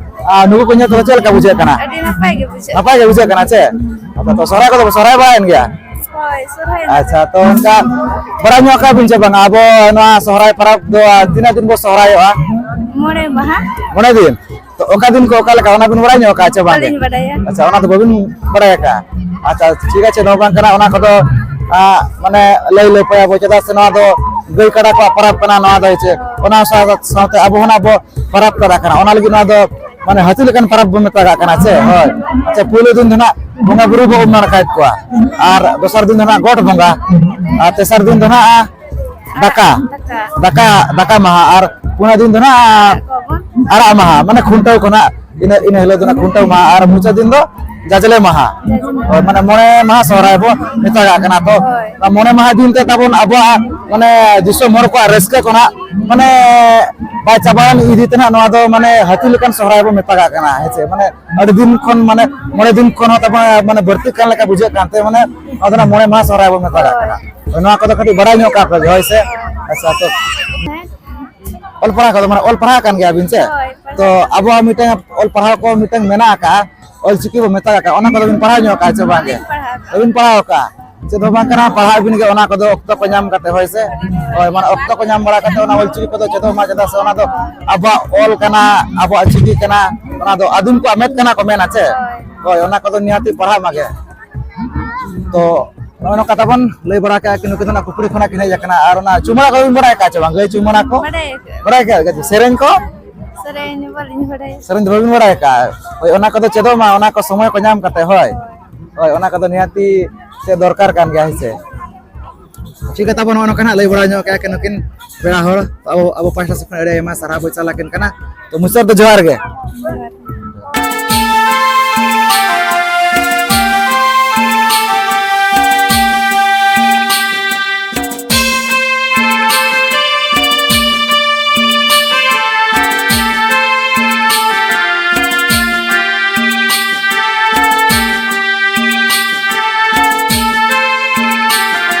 ᱟᱨ ᱱᱩᱠᱩ ᱠᱚ ᱧᱮᱞ ᱠᱟᱛᱮ ᱪᱮᱫ ᱞᱮᱠᱟ ᱵᱩᱡᱷᱟᱹᱜ ᱠᱟᱱᱟ? ᱟᱹᱰᱤ ᱱᱟᱯᱟᱭ ᱜᱮ ᱵᱩᱡᱷᱟᱹᱜ ᱱᱟᱯᱟᱭ ᱜᱮ ᱵᱩᱡᱷᱟᱹᱜ ᱠᱟᱱᱟ ᱪᱮ? ᱟᱪᱪᱷᱟ, ᱛᱚ ᱥᱚᱦᱨᱟᱭ ᱠᱚᱫᱚ ᱯᱮ ᱥᱚᱦᱨᱟᱭ ᱵᱟᱲᱟᱭᱮᱱ ᱜᱮᱭᱟ? ᱦᱳᱭ, ᱥᱚᱦᱨᱟᱭ᱾ ᱟᱪᱪᱷᱟ, ᱛᱚ ᱚᱱᱠᱟ ᱵᱟᱲᱟᱭ ᱧᱚᱜ ᱠᱟᱜ ᱵᱤᱱ ᱪᱮ ᱵᱟᱝᱟ, ᱟᱵᱚ ᱱᱚᱣᱟ ᱥᱚᱦᱨᱟᱭ ᱯᱚᱨᱚᱵᱽ ᱫᱚ ᱛᱤᱱᱟᱹᱜ ᱫᱤᱱ ᱵᱚ ᱥᱚᱦᱨᱟᱭᱚᱜᱼᱟ? ᱢᱚᱬᱮ ᱢᱟᱦᱟ᱾ ᱢᱚᱬᱮ ᱫᱤᱱ? ᱛᱚ ᱚᱠᱟ ᱫᱤᱱ ᱠᱚ ᱚᱠᱟ ᱞᱮᱠᱟ, ᱚᱱᱟ ᱵᱤᱱ ᱵᱟᱲᱟᱭ ᱧᱚᱜ ᱠᱟᱜᱼᱟ ᱪᱮ ᱵᱟᱝ? ᱵᱟᱹᱞᱤᱧ ᱵᱟᱰᱟᱭᱟ᱾ ᱟᱪᱪᱷᱟ, ᱚᱱᱟ ᱫᱚ ᱵᱟᱹᱵᱤᱱ ᱵᱟᱲᱟᱭ ᱟᱠᱟᱜᱼᱟ? ᱟᱪᱪᱷᱟ, ᱴᱷᱤᱠ ᱟᱪᱷᱮ, ᱱᱚᱣᱟ ᱵᱟᱝ ᱠᱟᱱᱟ, ᱚᱱᱟ ᱠᱚᱫᱚ, ᱟ, ᱢᱟᱱᱮ ᱞᱟᱹᱭ ᱞᱟᱹᱯᱟᱹᱭ ᱟᱵᱚ, ᱪᱮᱫᱟᱜ ᱥᱮ ᱱᱚᱣᱟ ᱫᱚ ᱜᱟᱹᱭ ᱠᱟᱰᱟ ᱠᱚᱣᱟᱜ ᱯᱚᱨᱚᱵᱽ ᱠᱟᱱᱟ᱾ ᱱᱚᱣᱟ ᱫᱚ ᱪᱮᱫ, ᱚᱱᱟ ᱥᱟᱶ-, ᱥᱟᱶᱛᱮ ᱟᱵᱚ ᱦᱚᱸ ᱱᱟᱜ ᱵᱚ ᱯᱚᱨᱚᱵᱽ ᱠᱟᱱᱟ, ᱚᱱᱟ ᱞᱟᱹᱜᱤᱫ ᱱᱚᱣᱟ ᱫᱚ ᱢᱟᱱᱮ ᱦᱟᱹᱛᱤ ᱞᱮᱠᱟᱱ ᱯᱚᱨᱚᱵᱽ ᱵᱚ ᱢᱮᱛᱟᱜᱟᱜ ᱠᱟᱱᱟ ᱪᱮ? ᱦᱳᱭ᱾ ᱟᱪᱪᱷᱟ, ᱯᱩᱭᱞᱩ ᱫᱤᱱ ᱫᱚ ᱱᱟᱜ ᱵᱚᱸᱜᱟ ᱵᱩᱨᱩ ᱵᱚ ᱩᱢ ᱱᱟᱲᱠᱟᱭᱮᱫ ᱠᱚᱣᱟ, ᱟᱨ ᱫᱚᱥᱟᱨ ᱫᱤᱱ ᱫᱚ ᱱᱟᱜ ᱜᱚᱴ ᱵᱚᱸᱜᱟ, ᱟᱨ ᱛᱮᱥᱟᱨ ᱫᱤᱱ ᱫᱚ ᱱᱟᱜ ᱫᱟᱠᱟ, ᱫᱟᱠᱟ᱾ ᱫᱟᱠᱟ, ᱫᱟᱠᱟ ᱢᱟᱦᱟ, ᱟᱨ ᱯᱩᱱᱟᱹ ᱫᱤᱱ ᱫᱚ ᱱᱟᱜ ᱟᱲᱟᱜ ᱢᱟᱦᱟ, ᱢᱟᱱᱮ ᱠᱷᱩᱱᱴᱟᱹᱣ ᱠᱚ ᱱᱟᱜ, ᱤᱱᱟᱹ, ᱤᱱᱟᱹ ᱦᱤᱞᱳᱜ ᱫᱚ ᱱᱟᱜ ᱠᱷᱩᱱᱴᱟᱹᱣ ᱢᱟᱦᱟ, ᱟᱨ ᱢᱩᱪᱟᱹᱫ ᱫᱤᱱ ᱫᱚ ᱡᱟᱡᱽᱞᱮ ᱢᱟᱦᱟ᱾ ᱦᱳᱭ, ᱢᱟᱱᱮ ᱢᱚᱬᱮ ᱢᱟᱦᱟ ᱥᱚᱦᱨᱟᱭ ᱵᱚ ᱢᱮᱛᱟᱜᱟᱜ ᱠᱟᱱᱟ᱾ ᱛᱚ ᱦᱳᱭ᱾ ᱚᱱᱟ ᱢᱚᱬᱮ ᱢᱟᱦᱟ ᱫᱤᱱ ᱛᱮ ᱛᱟᱵᱚᱱ ᱟᱵᱚᱣᱟᱜ ᱢᱟᱱᱮ ᱫᱤᱥᱚᱢ ᱦᱚᱲ ᱠᱚᱣᱟᱜ ᱨᱟᱹᱥᱠᱟᱹ ᱠᱚ ᱱᱟᱜ ᱢᱟᱱᱮ ᱵᱟᱭ ᱪᱟᱵᱟᱭᱮᱱ ᱤᱫᱤ ᱛᱮ ᱱᱟᱜ ᱱᱚᱣᱟ ᱫᱚ ᱢᱟᱱᱮ ᱦᱟᱹᱛᱤ ᱞᱮᱠᱟᱱ ᱥᱚᱦᱨᱟᱭ ᱵᱚ ᱢᱮᱛᱟᱜᱟᱜ ᱠᱟᱱᱟ, ᱦᱮᱸ ᱪᱮ? ᱢᱟᱱᱮ ᱟᱹᱰᱤ ᱫᱤᱱ ᱠᱷᱚᱱ, ᱢᱟᱱᱮ ᱢᱚᱬᱮ ᱫᱤᱱ ᱠᱷᱚᱱ ᱦᱚᱸ ᱛᱟᱵᱚᱱ ᱢᱟᱱᱮ ᱵᱟᱹᱲᱛᱤᱜ ᱠᱟᱱ ᱞᱮᱠᱟ ᱵᱩᱡᱷᱟᱹᱜ ᱠᱟᱱᱛᱮ, ᱢᱟᱱᱮ ᱱᱚᱣᱟ ᱫᱚ ᱱᱟᱜ ᱢᱚᱬᱮ ᱢᱟᱦᱟ ᱥᱚᱦᱨᱟᱭ ᱵᱚ ᱢᱮᱛᱟᱜᱟᱜ ᱠᱟᱱᱟ᱾ ᱦᱳᱭ᱾ ᱱᱚᱣᱟ ᱠᱚᱫᱚ ᱠᱟᱹᱴᱤᱡ ᱵᱟᱲᱟᱭ ᱧᱚᱜ ᱠᱟᱜ ᱯᱮ, ᱦᱳᱭ ᱥᱮ? ᱟᱪᱪᱷᱟ, ᱛᱚ ᱦᱮᱸ᱾ ᱚᱞ ᱯᱟᱲᱦᱟᱣ ᱠᱚᱫᱚ, ᱢᱟᱱᱮ ᱚᱞ ᱯᱟᱲᱦᱟᱣ ᱠᱟᱱ ᱜᱮᱭᱟ ᱵᱤᱱ ᱥᱮ? ᱦᱳᱭ, ᱯᱟᱲᱦᱟᱣ᱾ ᱛᱚ ᱟᱵᱚᱣᱟᱜ ᱢᱤᱫᱴᱟᱝ ᱚᱞ ᱯᱟᱲᱦᱟᱣ ᱠᱚ ᱢᱤᱫᱴᱟᱝ ᱢᱮᱱᱟᱜ ᱟᱠᱟᱜᱼᱟ, ᱚᱞ ᱪᱤᱠᱤ ᱵᱚ ᱢᱮᱛᱟᱜ ᱟᱠᱟᱜᱼᱟ, ᱚᱱᱟ ᱠᱚᱫᱚ ᱵᱤᱱ ᱯᱟᱲᱦᱟᱣ ᱧᱚᱜ ᱟᱠᱟᱜᱼᱟ ᱪᱮ ᱵᱟᱝ ᱜᱮ? ᱵᱟᱹᱞᱤᱧ ᱯᱟᱲᱦᱟᱣ ᱟᱠᱟᱫᱼᱟ᱾ ᱵᱟᱹᱵᱤᱱ ᱯᱟᱲᱦᱟᱣ ᱟᱠᱟᱫᱼᱟ? ᱪᱮᱫ ᱦᱚᱸ ᱵᱟᱝ ᱠᱟᱱᱟ, ᱯᱟᱲᱦᱟᱜ ᱟᱹᱵᱤᱱ ᱜᱮ ᱚᱱᱟ ᱠᱚᱫᱚ ᱚᱠᱛᱚ ᱠᱚ ᱧᱟᱢ ᱠᱟᱛᱮ, ᱦᱳᱭ ᱥᱮ? ᱦᱳᱭ, ᱢᱟᱱᱮ ᱚᱠᱛᱚ ᱠᱚ ᱧᱟᱢ ᱵᱟᱲᱟ ᱠᱟᱛᱮ ᱚᱱᱟ ᱚᱞᱪᱤᱠᱤ ᱠᱚᱫᱚ ᱪᱮᱫᱚᱜ ᱢᱟ, ᱪᱮᱫᱟᱜ ᱥᱮ ᱚᱱᱟ ᱫᱚ ᱟᱵᱚᱣᱟᱜ ᱚᱞ ᱠᱟᱱᱟ, ᱟᱵᱚᱣᱟᱜ ᱪᱤᱠᱤ ᱠᱟᱱᱟ, ᱚᱱᱟ ᱫᱚ ᱟᱹᱫᱤᱢ ᱠᱚᱣᱟᱜ ᱢᱮᱫ ᱠᱟᱱᱟ ᱠᱚ ᱢᱮᱱᱟ ᱪᱮ? ᱦᱳᱭ᱾ ᱦᱳᱭ, ᱚᱱᱟ ᱠᱚᱫᱚ ᱱᱤᱦᱟᱹᱛᱤ ᱯᱟᱲᱦᱟᱜ ᱢᱟᱜᱮ᱾ ᱛᱚ ᱱᱚᱜᱼᱚᱭ ᱱᱚᱝᱠᱟ ᱛᱟᱵᱚᱱ ᱞᱟᱹᱭ ᱵᱟᱲᱟ ᱠᱮᱜᱼᱟ ᱠᱤ ᱱᱩᱠᱤᱱ ᱫᱚ ᱱᱟᱜ ᱯᱩᱠᱷᱨᱤ ᱠᱷᱚᱱᱟᱜ ᱠᱤᱱ ᱦᱮᱡ ᱟᱠᱟᱱᱟ᱾ ᱟᱨ ᱚᱱᱟ ᱪᱩᱢᱟᱹᱲᱟ ᱠᱚ ᱵᱤᱱ ᱵᱟᱲᱟᱭ ᱠᱟᱜᱼᱟ ᱪᱮ ᱵᱟᱝ? ᱜᱟᱹᱭ ᱪᱩᱢᱟᱹᱲᱟ ᱠᱚ? ᱵᱟᱲᱟᱭ ᱟᱠᱟᱫ᱾ ᱵᱟᱲᱟᱭ ᱠᱟᱜᱼᱟ? ᱥᱮᱨᱮᱧ ᱠᱚ? ᱥᱮᱨᱮᱧ ᱵᱟᱹᱞᱤᱧ ᱵᱟᱲᱟᱭᱟ᱾ ᱥᱮᱨᱮᱧ ᱫᱚ ᱵᱟᱹᱵᱤᱱ ᱵᱟᱲᱟᱭ ᱠᱟᱜᱼᱟ? ᱦᱳᱭ, ᱚᱱᱟ ᱠᱚᱫᱚ ᱪᱮᱫᱚᱜ ᱢᱟ, ᱚᱱᱟ ᱠᱚ ᱥᱚᱢᱚᱭ ᱠᱚ ᱧᱟᱢ ᱠᱟᱛᱮ, ᱦᱳᱭ᱾ ᱦᱳᱭ, ᱚᱱᱟ ᱠᱚᱫᱚ ᱱᱤᱦᱟᱹᱛᱤ ᱪᱮᱫ ᱫᱚᱨᱠᱟᱨ ᱠᱟᱱ ᱜᱮᱭᱟ, ᱦᱮᱸ ᱥᱮ? ᱴᱷᱤᱠ ᱜᱮ ᱛᱟᱵᱚᱱ, ᱱᱚᱜᱼᱚ ᱱᱚᱝᱠᱟ ᱱᱟᱜ ᱞᱟᱹᱭ ᱵᱟᱲᱟ ᱧᱚᱜ ᱠᱮᱜᱼᱟ ᱠᱤ ᱱᱩᱠᱤᱱ ᱯᱮᱲᱟ ᱦᱚᱲ᱾ ᱛᱚ ᱟᱵᱚ, ᱟᱵᱚ ᱯᱟᱦᱴᱟ ᱥᱮᱫ ᱠᱷᱚᱱ ᱟᱹᱰᱤ ᱟᱭᱢᱟ ᱥᱟᱨᱦᱟᱣ ᱵᱚᱱ ᱪᱟᱞ ᱟᱹᱠᱤᱱ ᱠᱟᱱᱟ᱾ ᱛᱚ ᱢᱩᱪᱟᱹᱫ ᱫᱚ ᱡᱚᱦᱟᱨ ᱜᱮ᱾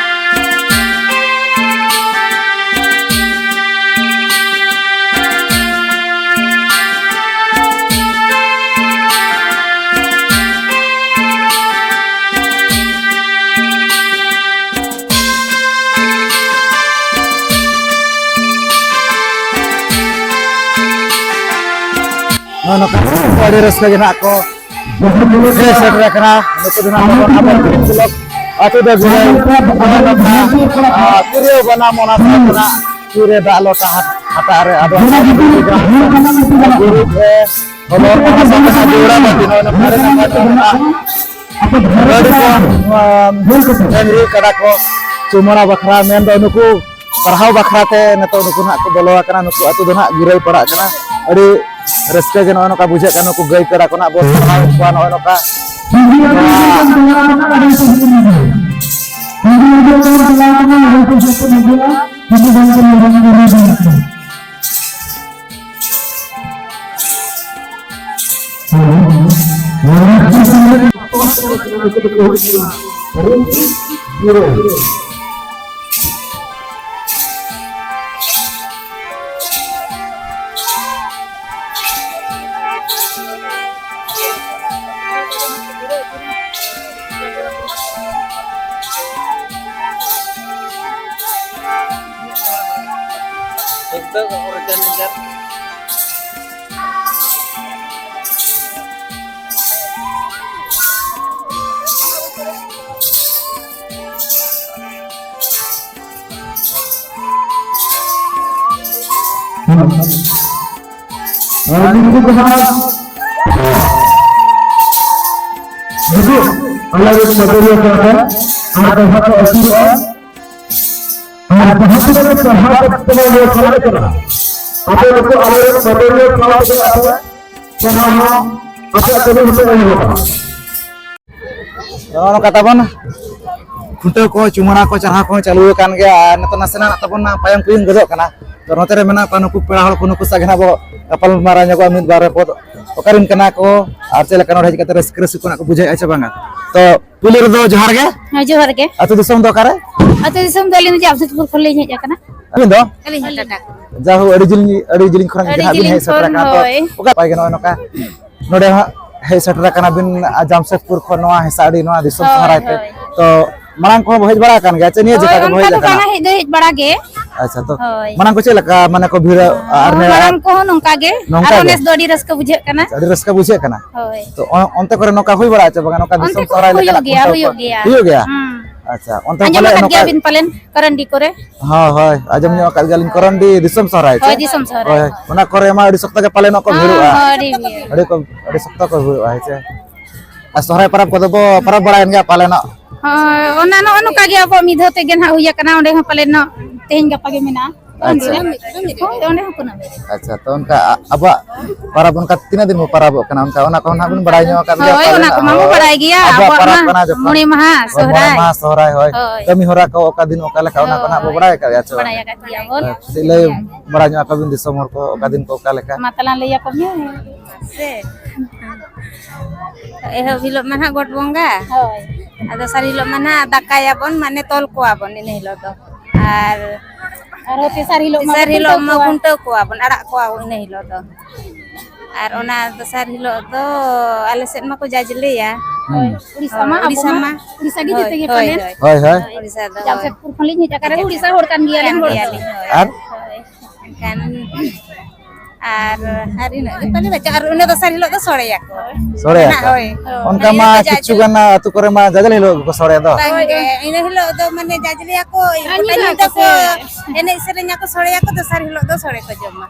ᱱᱚᱜᱼᱚ ᱱᱚᱝᱠᱟ ᱟᱹᱰᱤ ᱨᱟᱹᱥᱠᱟᱹ ᱜᱮ ᱱᱟᱜ ᱠᱚ ᱦᱮᱡ ᱥᱮᱴᱮᱨ ᱟᱠᱟᱱᱟ᱾ ᱱᱩᱠᱩ ᱫᱚ ᱱᱟᱜ ᱛᱟᱵᱚᱱ ᱟᱵᱚ ᱛᱤᱨᱤᱥ ᱵᱞᱚᱠ ᱟᱹᱛᱩ ᱫᱚ ᱜᱤᱨᱟᱹ, ᱟᱨ ᱛᱤᱨᱭᱳ ᱵᱟᱱᱟᱢ, ᱚᱱᱟ ᱥᱟᱶᱛᱮ ᱱᱟᱜ ᱛᱤᱨᱮ ᱫᱟᱜ ᱞᱚᱴᱟ, ᱦᱟᱴ-, ᱦᱟᱴᱟᱜ ᱨᱮ ᱟᱵᱚ ᱜᱩᱨᱤᱡ ᱨᱮ ᱦᱚᱞᱚ, ᱚᱱᱟ ᱥᱟᱶᱛᱮ ᱱᱟᱜ ᱡᱚᱲᱟ ᱵᱟᱹᱴᱤ, ᱱᱚᱜᱼᱚᱭ ᱱᱚᱝᱠᱟ ᱨᱮ ᱱᱟᱜ ᱜᱟᱹᱰᱤ ᱠᱚ, ᱟᱢ, ᱰᱟᱹᱝᱨᱤ ᱠᱟᱰᱟ ᱠᱚ ᱪᱩᱢᱟᱹᱲᱟ ᱵᱟᱠᱷᱨᱟ, ᱢᱮᱱᱫᱚ ᱱᱩᱠᱩ ᱯᱟᱲᱦᱟᱣ ᱵᱟᱠᱷᱨᱟ ᱛᱮ ᱱᱤᱛᱚᱜ ᱱᱩᱠᱩ ᱱᱟᱦᱟᱜ ᱠᱚ ᱵᱚᱞᱚ ᱟᱠᱟᱱᱟ, ᱱᱩᱠᱩ ᱟᱹᱛᱩ ᱫᱚ ᱱᱟᱦᱟᱜ ᱜᱤᱨᱟᱹᱭ ᱯᱟᱲᱟᱜ ᱠᱟᱱᱟ᱾ ᱟᱹᱰᱤ ᱨᱟᱹᱥᱠᱟᱹ ᱜᱮ ᱱᱚᱜᱼᱚᱭ ᱱᱚᱝᱠᱟ ᱵᱩᱡᱷᱟᱹᱜ ᱠᱟᱱᱟ, ᱱᱩᱠᱩ ᱜᱟᱹᱭ ᱠᱟᱰᱟ ᱠᱚ ᱱᱟᱦᱟᱜ ᱵᱚᱱ ᱯᱟᱲᱦᱟᱣᱮᱫ ᱠᱚᱣᱟ ᱱᱚᱜᱼᱚᱭ ᱱᱚᱝᱠᱟ᱾ ᱟᱨ ᱱᱩᱠᱩ ᱡᱟᱦᱟᱸ ᱱᱩᱠᱩ ᱟᱞᱮ ᱨᱮᱱ ᱢᱟᱹᱫᱟᱹᱲᱤᱭᱟᱹ ᱠᱟᱱᱟ ᱠᱚ, ᱟᱨ ᱡᱟᱦᱟᱸ ᱠᱚ ᱟᱹᱪᱩᱨᱚᱜᱼᱟ, ᱟᱨ ᱡᱟᱦᱟᱸ ᱛᱤᱱᱟᱹᱜ ᱜᱮ ᱯᱟᱲᱦᱟᱣ ᱠᱟᱛᱮ ᱠᱚ ᱪᱟᱞᱟᱜ ᱠᱟᱱᱟ, ᱟᱯᱮ ᱱᱩᱠᱩ ᱟᱞᱮ ᱨᱮᱱ ᱢᱟᱹᱫᱟᱹᱲᱤᱭᱟᱹ ᱥᱟᱶ ᱛᱮᱜᱮ ᱟᱯᱮ ᱯᱟᱲᱦᱟᱣ ᱦᱚᱸ ᱟᱯᱮᱭᱟᱜ ᱠᱟᱹᱢᱤ ᱦᱚᱸᱯᱮ ᱮᱦᱚᱵᱟ᱾ ᱱᱚᱜᱼᱚ ᱱᱚᱝᱠᱟ ᱛᱟᱵᱚᱱ ᱠᱷᱩᱱᱴᱟᱹᱣ ᱠᱚ, ᱪᱩᱢᱟᱹᱲᱟ ᱠᱚ, ᱪᱟᱨᱦᱟᱣ ᱠᱚᱦᱚᱸ ᱪᱟᱹᱞᱩ ᱟᱠᱟᱱ ᱜᱮᱭᱟ᱾ ᱟᱨ ᱱᱤᱛᱚᱜ ᱱᱟᱥᱮᱱᱟᱜ ᱛᱟᱵᱚᱱ ᱱᱟ ᱯᱟᱭᱟᱢ ᱯᱩᱭᱩᱝ ᱜᱚᱫᱚᱜ ᱠᱟᱱᱟ᱾ ᱛᱚ ᱱᱚᱛᱮ ᱨᱮ ᱢᱮᱱᱟᱜ ᱠᱚᱣᱟ ᱱᱩᱠᱩ ᱯᱮᱲᱟ ᱦᱚᱲ ᱠᱚ, ᱱᱩᱠᱩ ᱥᱟᱶ ᱜᱮ ᱱᱟᱜ ᱵᱚ ᱜᱟᱯᱟᱞ ᱢᱟᱨᱟᱣ ᱧᱚᱜᱚᱜᱼᱟ ᱢᱤᱫ ᱵᱟᱨ ᱨᱮ ᱯᱚᱫ᱾ ᱚᱠᱟᱨᱮᱱ ᱠᱟᱱᱟ ᱠᱚ ᱟᱨ ᱪᱮᱫ ᱞᱮᱠᱟ ᱱᱚᱰᱮ ᱦᱮᱡ ᱠᱟᱛᱮ ᱨᱟᱹᱥᱠᱟᱹ ᱨᱟᱹᱥᱠᱟᱹ ᱠᱚ ᱱᱟᱜ ᱠᱚ ᱵᱩᱡᱷᱟᱹᱣᱮᱫᱼᱟ ᱪᱮ ᱵᱟᱝᱟ? ᱛᱚ ᱯᱩᱭᱞᱩ ᱨᱮᱫᱚ ᱡᱚᱦᱟᱨ ᱜᱮ᱾ ᱦᱮᱸ, ᱡᱚᱦᱟᱨ ᱜᱮ᱾ ᱟᱹᱛᱩ ᱫᱤᱥᱚᱢ ᱫᱚ ᱚᱠᱟᱨᱮ? ᱟᱹᱛᱩ ᱫᱤᱥᱚᱢ ᱫᱚ ᱟᱹᱞᱤᱧ ᱫᱚ ᱡᱟᱢᱥᱮᱫᱽᱯᱩᱨ ᱠᱷᱚᱱ ᱞᱤᱧ ᱦᱮᱡ ᱟᱠᱟᱱᱟ᱾ ᱟᱹᱵᱤᱱ ᱫᱚ? ᱟᱹᱞᱤᱧ ᱦᱚᱸ ᱴᱟᱴᱟ᱾ ᱡᱟᱦᱳ, ᱟᱹᱰᱤ ᱡᱤᱞᱤᱧ, ᱟᱹᱰᱤ ᱡᱤᱞᱤᱧ ᱠᱷᱚᱱ ᱟᱹᱰᱤ ᱜᱮ ᱦᱟᱸᱜ ᱵᱤᱱ ᱡᱤᱞᱤᱧ ᱦᱮᱡ ᱥᱮᱴᱮᱨ ᱠᱷᱚᱱ, ᱟᱠᱟᱱᱟ᱾ ᱛᱚ ᱦᱳᱭ᱾ ᱚᱠᱟ ᱱᱟᱯᱟᱭ ᱜᱮ ᱱᱚᱜᱼᱚᱭ ᱱᱚᱝᱠᱟ ᱱᱚᱰᱮ ᱦᱟᱸᱜ ᱦᱮᱡ ᱥᱮᱴᱮᱨ ᱟᱠᱟᱱᱟ ᱵᱤᱱ, ᱟ, ᱡᱟᱢᱥᱮᱫᱽᱯᱩᱨ ᱠᱷᱚᱱ ᱱᱚᱣᱟ ᱦᱮᱸᱥᱟᱜᱰᱤ, ᱱᱚᱣᱟ ᱫᱤᱥᱚᱢ ᱦᱳᱭ, ᱥᱚᱦᱨᱟᱭ ᱛᱮ᱾ ᱦᱳᱭ᱾ ᱛᱚ ᱢᱟᱲᱟᱝ ᱠᱚᱦᱚᱸ ᱵᱚ ᱦᱮᱡ ᱵᱟᱲᱟ ᱟᱠᱟᱱ ᱜᱮᱭᱟ ᱪᱮ? ᱱᱤᱭᱟᱹ ᱦᱳᱭ, ᱡᱮᱠᱷᱟ ᱜᱮᱵᱚ ᱚᱱᱠᱟ ᱦᱮᱡ ᱫᱚ ᱟᱠᱟᱱᱟ? ᱵᱟᱝᱟ, ᱦᱮᱡ ᱫᱚ ᱦᱮᱡ ᱵᱟᱲᱟ ᱜᱮ᱾ ᱟᱪᱪᱷᱟ, ᱛᱚ ᱦᱳᱭ᱾ ᱢᱟᱲᱟᱝ ᱠᱚ ᱪᱮᱫ ᱞᱮᱠᱟ ᱢᱟᱱᱮ ᱠᱚ ᱵᱷᱤᱲᱟ ᱟᱨ ᱦᱚᱸ, ᱱᱮ-, ᱢᱟᱲᱟᱝ ᱠᱚᱦᱚᱸ ᱱᱚᱝᱠᱟ ᱜᱮ᱾ ᱱᱚᱝᱠᱟ ᱟᱨᱦᱚᱸ ᱜᱮ? ᱱᱮᱥ ᱫᱚ ᱟᱹᱰᱤ ᱨᱟᱹᱥᱠᱟᱹ ᱵᱩᱡᱷᱟᱹᱜ ᱠᱟᱱᱟ᱾ ᱟᱹᱰᱤ ᱨᱟᱹᱥᱠᱟᱹ ᱵᱩᱡᱷᱟᱹᱜ ᱠᱟᱱᱟ᱾ ᱦᱳᱭ᱾ ᱛᱚ ᱚ-, ᱚᱱᱛᱮ ᱠᱚᱨᱮ ᱱᱚᱝᱠᱟ ᱦᱩᱭ ᱵᱟᱲᱟᱜᱼᱟ ᱪᱮ ᱵᱟᱝᱟ? ᱱᱚᱝᱠᱟ ᱚᱱᱛᱮ ᱫᱤᱥᱚᱢ ᱠᱚᱦᱚᱸ ᱥᱚᱦᱨᱟᱭ ᱦᱩᱭᱩᱜ ᱞᱮᱠᱟᱱᱟᱜ ᱜᱮᱭᱟ, ᱠᱷᱩᱱᱴᱟᱹᱣ ᱠᱚ? ᱦᱩᱭᱩᱜ ᱜᱮᱭᱟ᱾ ᱦᱩᱭᱩᱜ ᱜᱮᱭᱟ? ᱦᱩᱸ᱾ ᱟᱪᱪᱷᱟ, ᱚᱱᱛᱮ ᱟᱸᱡᱚᱢ ᱛᱟᱦᱞᱮ ᱟᱠᱟᱫ ᱱᱚᱝᱠᱟ ᱜᱮᱭᱟ ᱵᱤᱱ ᱯᱟᱞᱮᱱ ᱠᱟᱨᱟᱱᱰᱤ ᱠᱚᱨᱮ? ᱦᱳᱭ, ᱦᱳᱭ, ᱟᱸᱡᱚᱢ ᱧᱚᱜ ᱟᱠᱟᱫ ᱜᱮᱭᱟᱞᱤᱧ, ᱦᱳᱭ᱾ ᱠᱚᱨᱚᱱᱰᱤ ᱫᱤᱥᱚᱢ ᱥᱚᱦᱨᱟᱭ ᱪᱮ? ᱦᱳᱭ, ᱫᱤᱥᱚᱢ ᱥᱚᱦᱨᱟᱭ᱾ ᱦᱳᱭ, ᱚᱱᱟ ᱠᱚᱨᱮ ᱢᱟ ᱟᱹᱰᱤ ᱥᱚᱠᱛᱚ ᱜᱮ ᱯᱟᱞᱮᱱᱚᱜ ᱠᱚ ᱦᱚᱸ, ᱵᱷᱤᱲᱚᱜᱼᱟ᱾ ᱦᱚᱸ, ᱟᱹᱰᱤ ᱵᱷᱤᱲ᱾ ᱟᱹᱰᱤ ᱠᱚ, ᱟᱹᱰᱤ ᱥᱚᱠᱛᱚ ᱠᱚ ᱵᱷᱤᱲᱚᱜᱼᱟ, ᱦᱮᱸ ᱪᱮ? ᱟᱨ ᱥᱚᱦᱨᱟᱭ ᱯᱚᱨᱚᱵᱽ ᱠᱚᱫᱚ ᱵᱚ ᱯᱚᱨᱚᱵᱽ ᱵᱟᱲᱟᱭᱮᱱ ᱜᱮᱭᱟ ᱯᱟᱞᱮᱱᱚᱜ? ᱦᱳᱭ, ᱚᱱᱟ ᱱᱚᱜᱼᱚ ᱱᱚᱝᱠᱟ ᱜᱮ ᱟᱵᱚᱣᱟᱜ ᱢᱤᱫ ᱫᱷᱟᱣ ᱛᱮᱜᱮ ᱱᱟᱦᱟᱜ ᱦᱩᱭ ᱟᱠᱟᱱᱟ, ᱚᱸᱰᱮ ᱦᱚᱸ ᱯᱟᱞᱮᱱᱚᱜ ᱛᱮᱦᱮᱧ ᱜᱟᱯᱟ ᱜᱮ ᱢᱮᱱᱟᱜᱼᱟ᱾ ᱟᱪᱪᱷᱟ᱾ ᱦᱳᱭ, ᱚᱸᱰᱮ ᱦᱚᱸ ᱠᱩᱱᱟᱹᱢᱤ᱾ ᱟᱪᱪᱷᱟ, ᱛᱚ ᱚᱱᱠᱟ ᱟ-, ᱟᱵᱚᱣᱟᱜ ᱯᱚᱨᱚᱵᱽ ᱚᱱᱠᱟ ᱛᱤᱱᱟᱹᱜ ᱫᱤᱱ ᱵᱚ ᱯᱚᱨᱚᱵᱚᱜ ᱠᱟᱱᱟ, ᱚᱱᱠᱟ ᱚᱱᱟ ᱠᱚᱦᱚᱸ ᱱᱟᱦᱟᱜ ᱵᱚᱱ ᱵᱟᱲᱟᱭ ᱧᱚᱜ ᱟᱠᱟᱫ ᱜᱮᱭᱟ ᱦᱳᱭ, ᱯᱟᱞᱮᱱ ᱚᱱᱟ ᱱᱟᱦᱟᱜ, ᱠᱚᱢᱟ ᱵᱚ ᱦᱳᱭ᱾ ᱵᱟᱲᱟᱭ ᱜᱮᱭᱟ, ᱟᱵᱚᱣᱟᱜ ᱟᱵᱚᱣᱟᱜ ᱯᱚᱨᱚᱵᱽ ᱢᱟ ᱠᱟᱱᱟ ᱡᱚᱠᱷᱚᱱ᱾ ᱢᱚᱬᱮ ᱢᱟᱦᱟ, ᱦᱳᱭ, ᱢᱚᱬᱮ ᱥᱚᱦᱨᱟᱭ᱾ ᱢᱟᱦᱟ ᱥᱚᱦᱨᱟᱭ, ᱦᱳᱭ᱾ ᱦᱳᱭ᱾ ᱠᱟᱹᱢᱤ ᱦᱚᱨᱟ ᱠᱚ ᱚᱠᱟ ᱫᱤᱱ ᱚᱠᱟ ᱞᱮᱠᱟ, ᱚᱱᱟ ᱠᱚ ᱱᱟᱦᱟᱜ ᱵᱚ ᱦᱳᱭ᱾ ᱵᱟᱲᱟᱭ ᱟᱠᱟᱫ ᱜᱮᱭᱟ ᱪᱮ ᱵᱟᱝ? ᱵᱟᱲᱟᱭ ᱟᱠᱟᱫ ᱜᱮᱭᱟ ᱵᱚᱱ᱾ ᱦᱳᱭ, ᱠᱟᱹᱴᱤᱡ ᱞᱟᱹᱭ ᱵᱟᱲᱟ ᱧᱚᱜ ᱟᱠᱚ ᱵᱤᱱ ᱫᱤᱥᱚᱢ ᱦᱚᱲ ᱠᱚ, ᱚᱠᱟ ᱫᱤᱱ ᱠᱚ ᱚᱠᱟ ᱞᱮᱠᱟ᱾ ᱢᱟ ᱛᱟᱞᱟᱝ ᱞᱟᱹᱭ ᱟᱠᱚ ᱢᱮ᱾ ᱥᱮ? ᱮᱦᱚᱵ ᱦᱤᱞᱳᱜ ᱢᱟ ᱱᱟᱦᱟᱜ ᱜᱚᱴ ᱵᱚᱸᱜᱟ᱾ ᱦᱳᱭ᱾ ᱟᱨ ᱫᱚᱥᱟᱨ ᱦᱤᱞᱳᱜ ᱢᱟ ᱱᱟᱦᱟᱜ ᱫᱟᱠᱟᱭᱟᱵᱚᱱ, ᱢᱟᱱᱮ ᱛᱚᱞ ᱠᱚᱣᱟ ᱵᱚᱱ ᱤᱱᱟᱹ ᱦᱤᱞᱳᱜ ᱫᱚ᱾ ᱟᱨ ᱟᱨᱦᱚᱸ ᱛᱮᱥᱟᱨ ᱦᱤᱞᱳᱜ ᱢᱟᱵᱚ ᱛᱮᱥᱟᱨ ᱦᱤᱞᱳᱜ ᱠᱷᱩᱱᱴᱟᱹᱣ ᱢᱟ ᱠᱚᱣᱟ᱾ ᱠᱷᱩᱱᱴᱟᱹᱣ ᱠᱚᱣᱟ ᱵᱚᱱ, ᱟᱲᱟᱜ ᱠᱚᱣᱟ ᱵᱚᱱ ᱤᱱᱟᱹ ᱦᱤᱞᱳᱜ ᱫᱚ᱾ ᱟᱨ ᱚᱱᱟ ᱫᱚᱥᱟᱨ ᱦᱤᱞᱳᱜ ᱫᱚ ᱟᱞᱮ ᱥᱮᱫ ᱢᱟᱠᱚ ᱡᱟᱡᱽᱞᱮᱭᱟ᱾ ᱦᱩᱸ᱾ ᱩᱲᱤᱥᱥᱟ ᱢᱟ, ᱦᱳᱭ, ᱟᱵᱚ ᱩᱲᱤᱥᱥᱟ ᱢᱟ, ᱢᱟ᱾ ᱩᱲᱤᱥᱥᱟ ᱜᱮ ᱦᱳᱭ, ᱡᱮᱛᱮ ᱜᱮ ᱦᱳᱭ, ᱯᱟᱞᱮᱱ᱾ ᱦᱳᱭ᱾ ᱦᱳᱭ, ᱦᱳᱭ᱾ ᱩᱲᱤᱥᱥᱟ ᱫᱚ, ᱦᱳᱭ᱾ ᱡᱟᱢᱥᱮᱫᱽᱯᱩᱨ ᱠᱷᱚᱱ ᱞᱤᱧ ᱦᱮᱡ ᱟᱠᱟᱱᱟ, ᱠᱟᱱ ᱩᱲᱤᱥᱥᱟ ᱦᱚᱲ ᱠᱟᱱ ᱜᱮᱭᱟᱞᱤᱧ, ᱠᱟᱱ ᱦᱚᱲ ᱫᱚ᱾ ᱜᱮᱭᱟᱞᱤᱧ, ᱦᱳᱭ᱾ ᱟᱨ? ᱦᱳᱭ᱾ ᱮᱱᱠᱷᱟᱱ ᱟᱨ ᱟᱨ ᱤᱱᱟᱹᱜ ᱜᱮ ᱛᱟᱞᱮ ᱵᱟᱪᱟ, ᱟᱨ ᱤᱱᱟᱹ ᱫᱚᱥᱟᱨ ᱦᱤᱞᱳᱜ ᱫᱚ ᱥᱚᱲᱮᱭᱟᱠᱚ᱾ ᱥᱚᱲᱮᱭᱟᱠᱚ᱾ ᱦᱳᱭ᱾ ᱚᱱᱠᱟ ᱢᱟ ᱤᱱᱟᱹ ᱫᱚ ᱠᱤᱪᱷᱩ ᱡᱟᱡᱞᱮ- ᱜᱟᱱ ᱟᱹᱛᱩ ᱠᱚᱨᱮ ᱢᱟ ᱡᱟᱡᱞᱮ ᱦᱤᱞᱳᱜ ᱜᱮᱠᱚ ᱥᱚᱲᱮ ᱫᱚ᱾ ᱵᱟᱝᱜᱮ, ᱤᱱᱟᱹ ᱦᱤᱞᱳᱜ ᱫᱚ ᱢᱟᱱᱮ ᱡᱟᱡᱽᱞᱮᱭᱟᱠᱚ, ᱜᱚᱴᱟ ᱧᱤᱫᱟᱹ ᱠᱚ ᱮᱱᱮᱡ ᱥᱮᱨᱮᱧᱟᱠᱚ, ᱥᱚᱲᱮᱭᱟᱠᱚ, ᱫᱚᱥᱟᱨ ᱦᱤᱞᱳᱜ ᱫᱚ ᱥᱚᱲᱮ ᱠᱚ ᱡᱚᱢᱟ᱾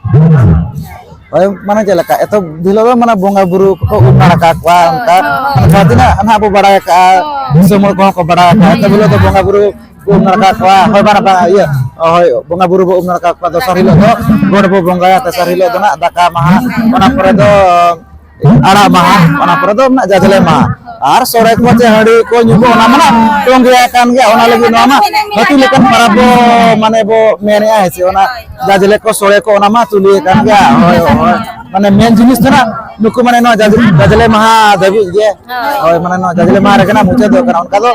ᱦᱳᱭ, ᱢᱟᱱᱮ ᱪᱮᱫ ᱞᱮᱠᱟ, ᱮᱛᱚᱦᱚᱵ ᱦᱤᱞᱳᱜ ᱫᱚ ᱢᱟᱱᱮ ᱵᱚᱸᱜᱟ ᱵᱩᱨᱩ ᱠᱚᱠᱚ ᱩᱢ ᱱᱟᱲᱠᱟ ᱠᱚᱣᱟ, ᱦᱳᱭ, ᱚᱱᱠᱟ ᱦᱳᱭ᱾ ᱡᱟᱦᱟᱸ ᱛᱤᱱᱟᱹᱜ ᱱᱟᱦᱟᱜ ᱵᱚ ᱵᱟᱲᱟᱭ ᱟᱠᱟᱜᱼᱟ, ᱦᱳᱭ᱾ ᱫᱤᱥᱚᱢ ᱦᱚᱲ ᱠᱚᱦᱚᱸ ᱠᱚ ᱵᱟᱲᱟᱭ ᱟᱠᱟᱜᱼᱟ, ᱮᱛᱚᱦᱚᱵ ᱦᱤᱞᱳᱜ ᱫᱚ ᱵᱚᱸᱜᱟ ᱵᱩᱨᱩ ᱵᱚ ᱩᱢ ᱱᱟᱲᱠᱟ ᱠᱚᱣᱟ, ᱦᱳᱭ, ᱵᱟᱝ, ᱵᱟᱝ, ᱤᱭᱟᱹ, ᱦᱳᱭ, ᱵᱚᱸᱜᱟ ᱵᱩᱨᱩ ᱵᱚ ᱩᱢ ᱱᱟᱲᱠᱟ ᱠᱚᱣᱟ, ᱫᱚᱥᱟᱨ ᱦᱤᱞᱳᱜ ᱫᱚ ᱜᱚᱰ ᱵᱚ ᱵᱚᱸᱜᱟᱭᱟ, ᱛᱮᱥᱟᱨ ᱦᱤᱞᱳᱜ ᱫᱚ ᱱᱟᱜ ᱫᱟᱠᱟ ᱢᱟᱦᱟ, ᱚᱱᱟ ᱯᱚᱨᱮ ᱫᱚ ᱟᱲᱟᱜ ᱢᱟᱦᱟ, ᱚᱱᱟ ᱯᱚᱨᱮ ᱫᱚ ᱱᱟᱜ ᱡᱟᱡᱽᱞᱮ ᱢᱟᱦᱟ᱾ ᱟᱨ ᱥᱚᱲᱮ ᱠᱚ ᱪᱮ ᱦᱟᱺᱰᱤ ᱠᱚ ᱧᱩ ᱠᱚ, ᱚᱱᱟ ᱢᱟ ᱱᱟᱜ ᱛᱚᱸᱜᱮ ᱟᱠᱟᱱ ᱜᱮᱭᱟ, ᱚᱱᱟ ᱞᱟᱹᱜᱤᱫ ᱱᱚᱣᱟ ᱢᱟ ᱦᱟᱹᱛᱤ ᱞᱮᱠᱟᱱ ᱯᱟᱨᱟᱵᱽ ᱵᱚ, ᱢᱟᱱᱮ ᱵᱚ ᱢᱮᱱᱮᱜᱼᱟ, ᱦᱮᱸ ᱥᱮ, ᱚᱱᱟ ᱡᱟᱡᱽᱞᱮ ᱠᱚ ᱥᱚᱲᱮ ᱠᱚ, ᱚᱱᱟ ᱢᱟ ᱛᱩᱞᱩᱭ ᱟᱠᱟᱱ ᱜᱮᱭᱟ, ᱦᱳᱭ, ᱦᱳᱭ᱾ ᱢᱟᱱᱮ ᱢᱮᱱ ᱡᱤᱱᱤᱥ ᱫᱚ ᱱᱟᱜ ᱱᱩᱠᱩ ᱢᱟᱱᱮ ᱱᱚᱣᱟ ᱡᱟᱡᱽ-, ᱡᱟᱡᱽᱞᱮ ᱢᱟᱦᱟ ᱫᱷᱟᱹᱵᱤᱡ ᱜᱮ, ᱦᱳᱭ᱾ ᱦᱳᱭ, ᱢᱟᱱᱮ ᱱᱚᱣᱟ ᱡᱟᱡᱽᱞᱮ ᱢᱟᱦᱟ ᱨᱮᱜᱮ ᱱᱟᱜ ᱢᱩᱪᱟᱹᱫᱚᱜ ᱠᱟᱱᱟ᱾ ᱚᱱᱠᱟ ᱫᱚ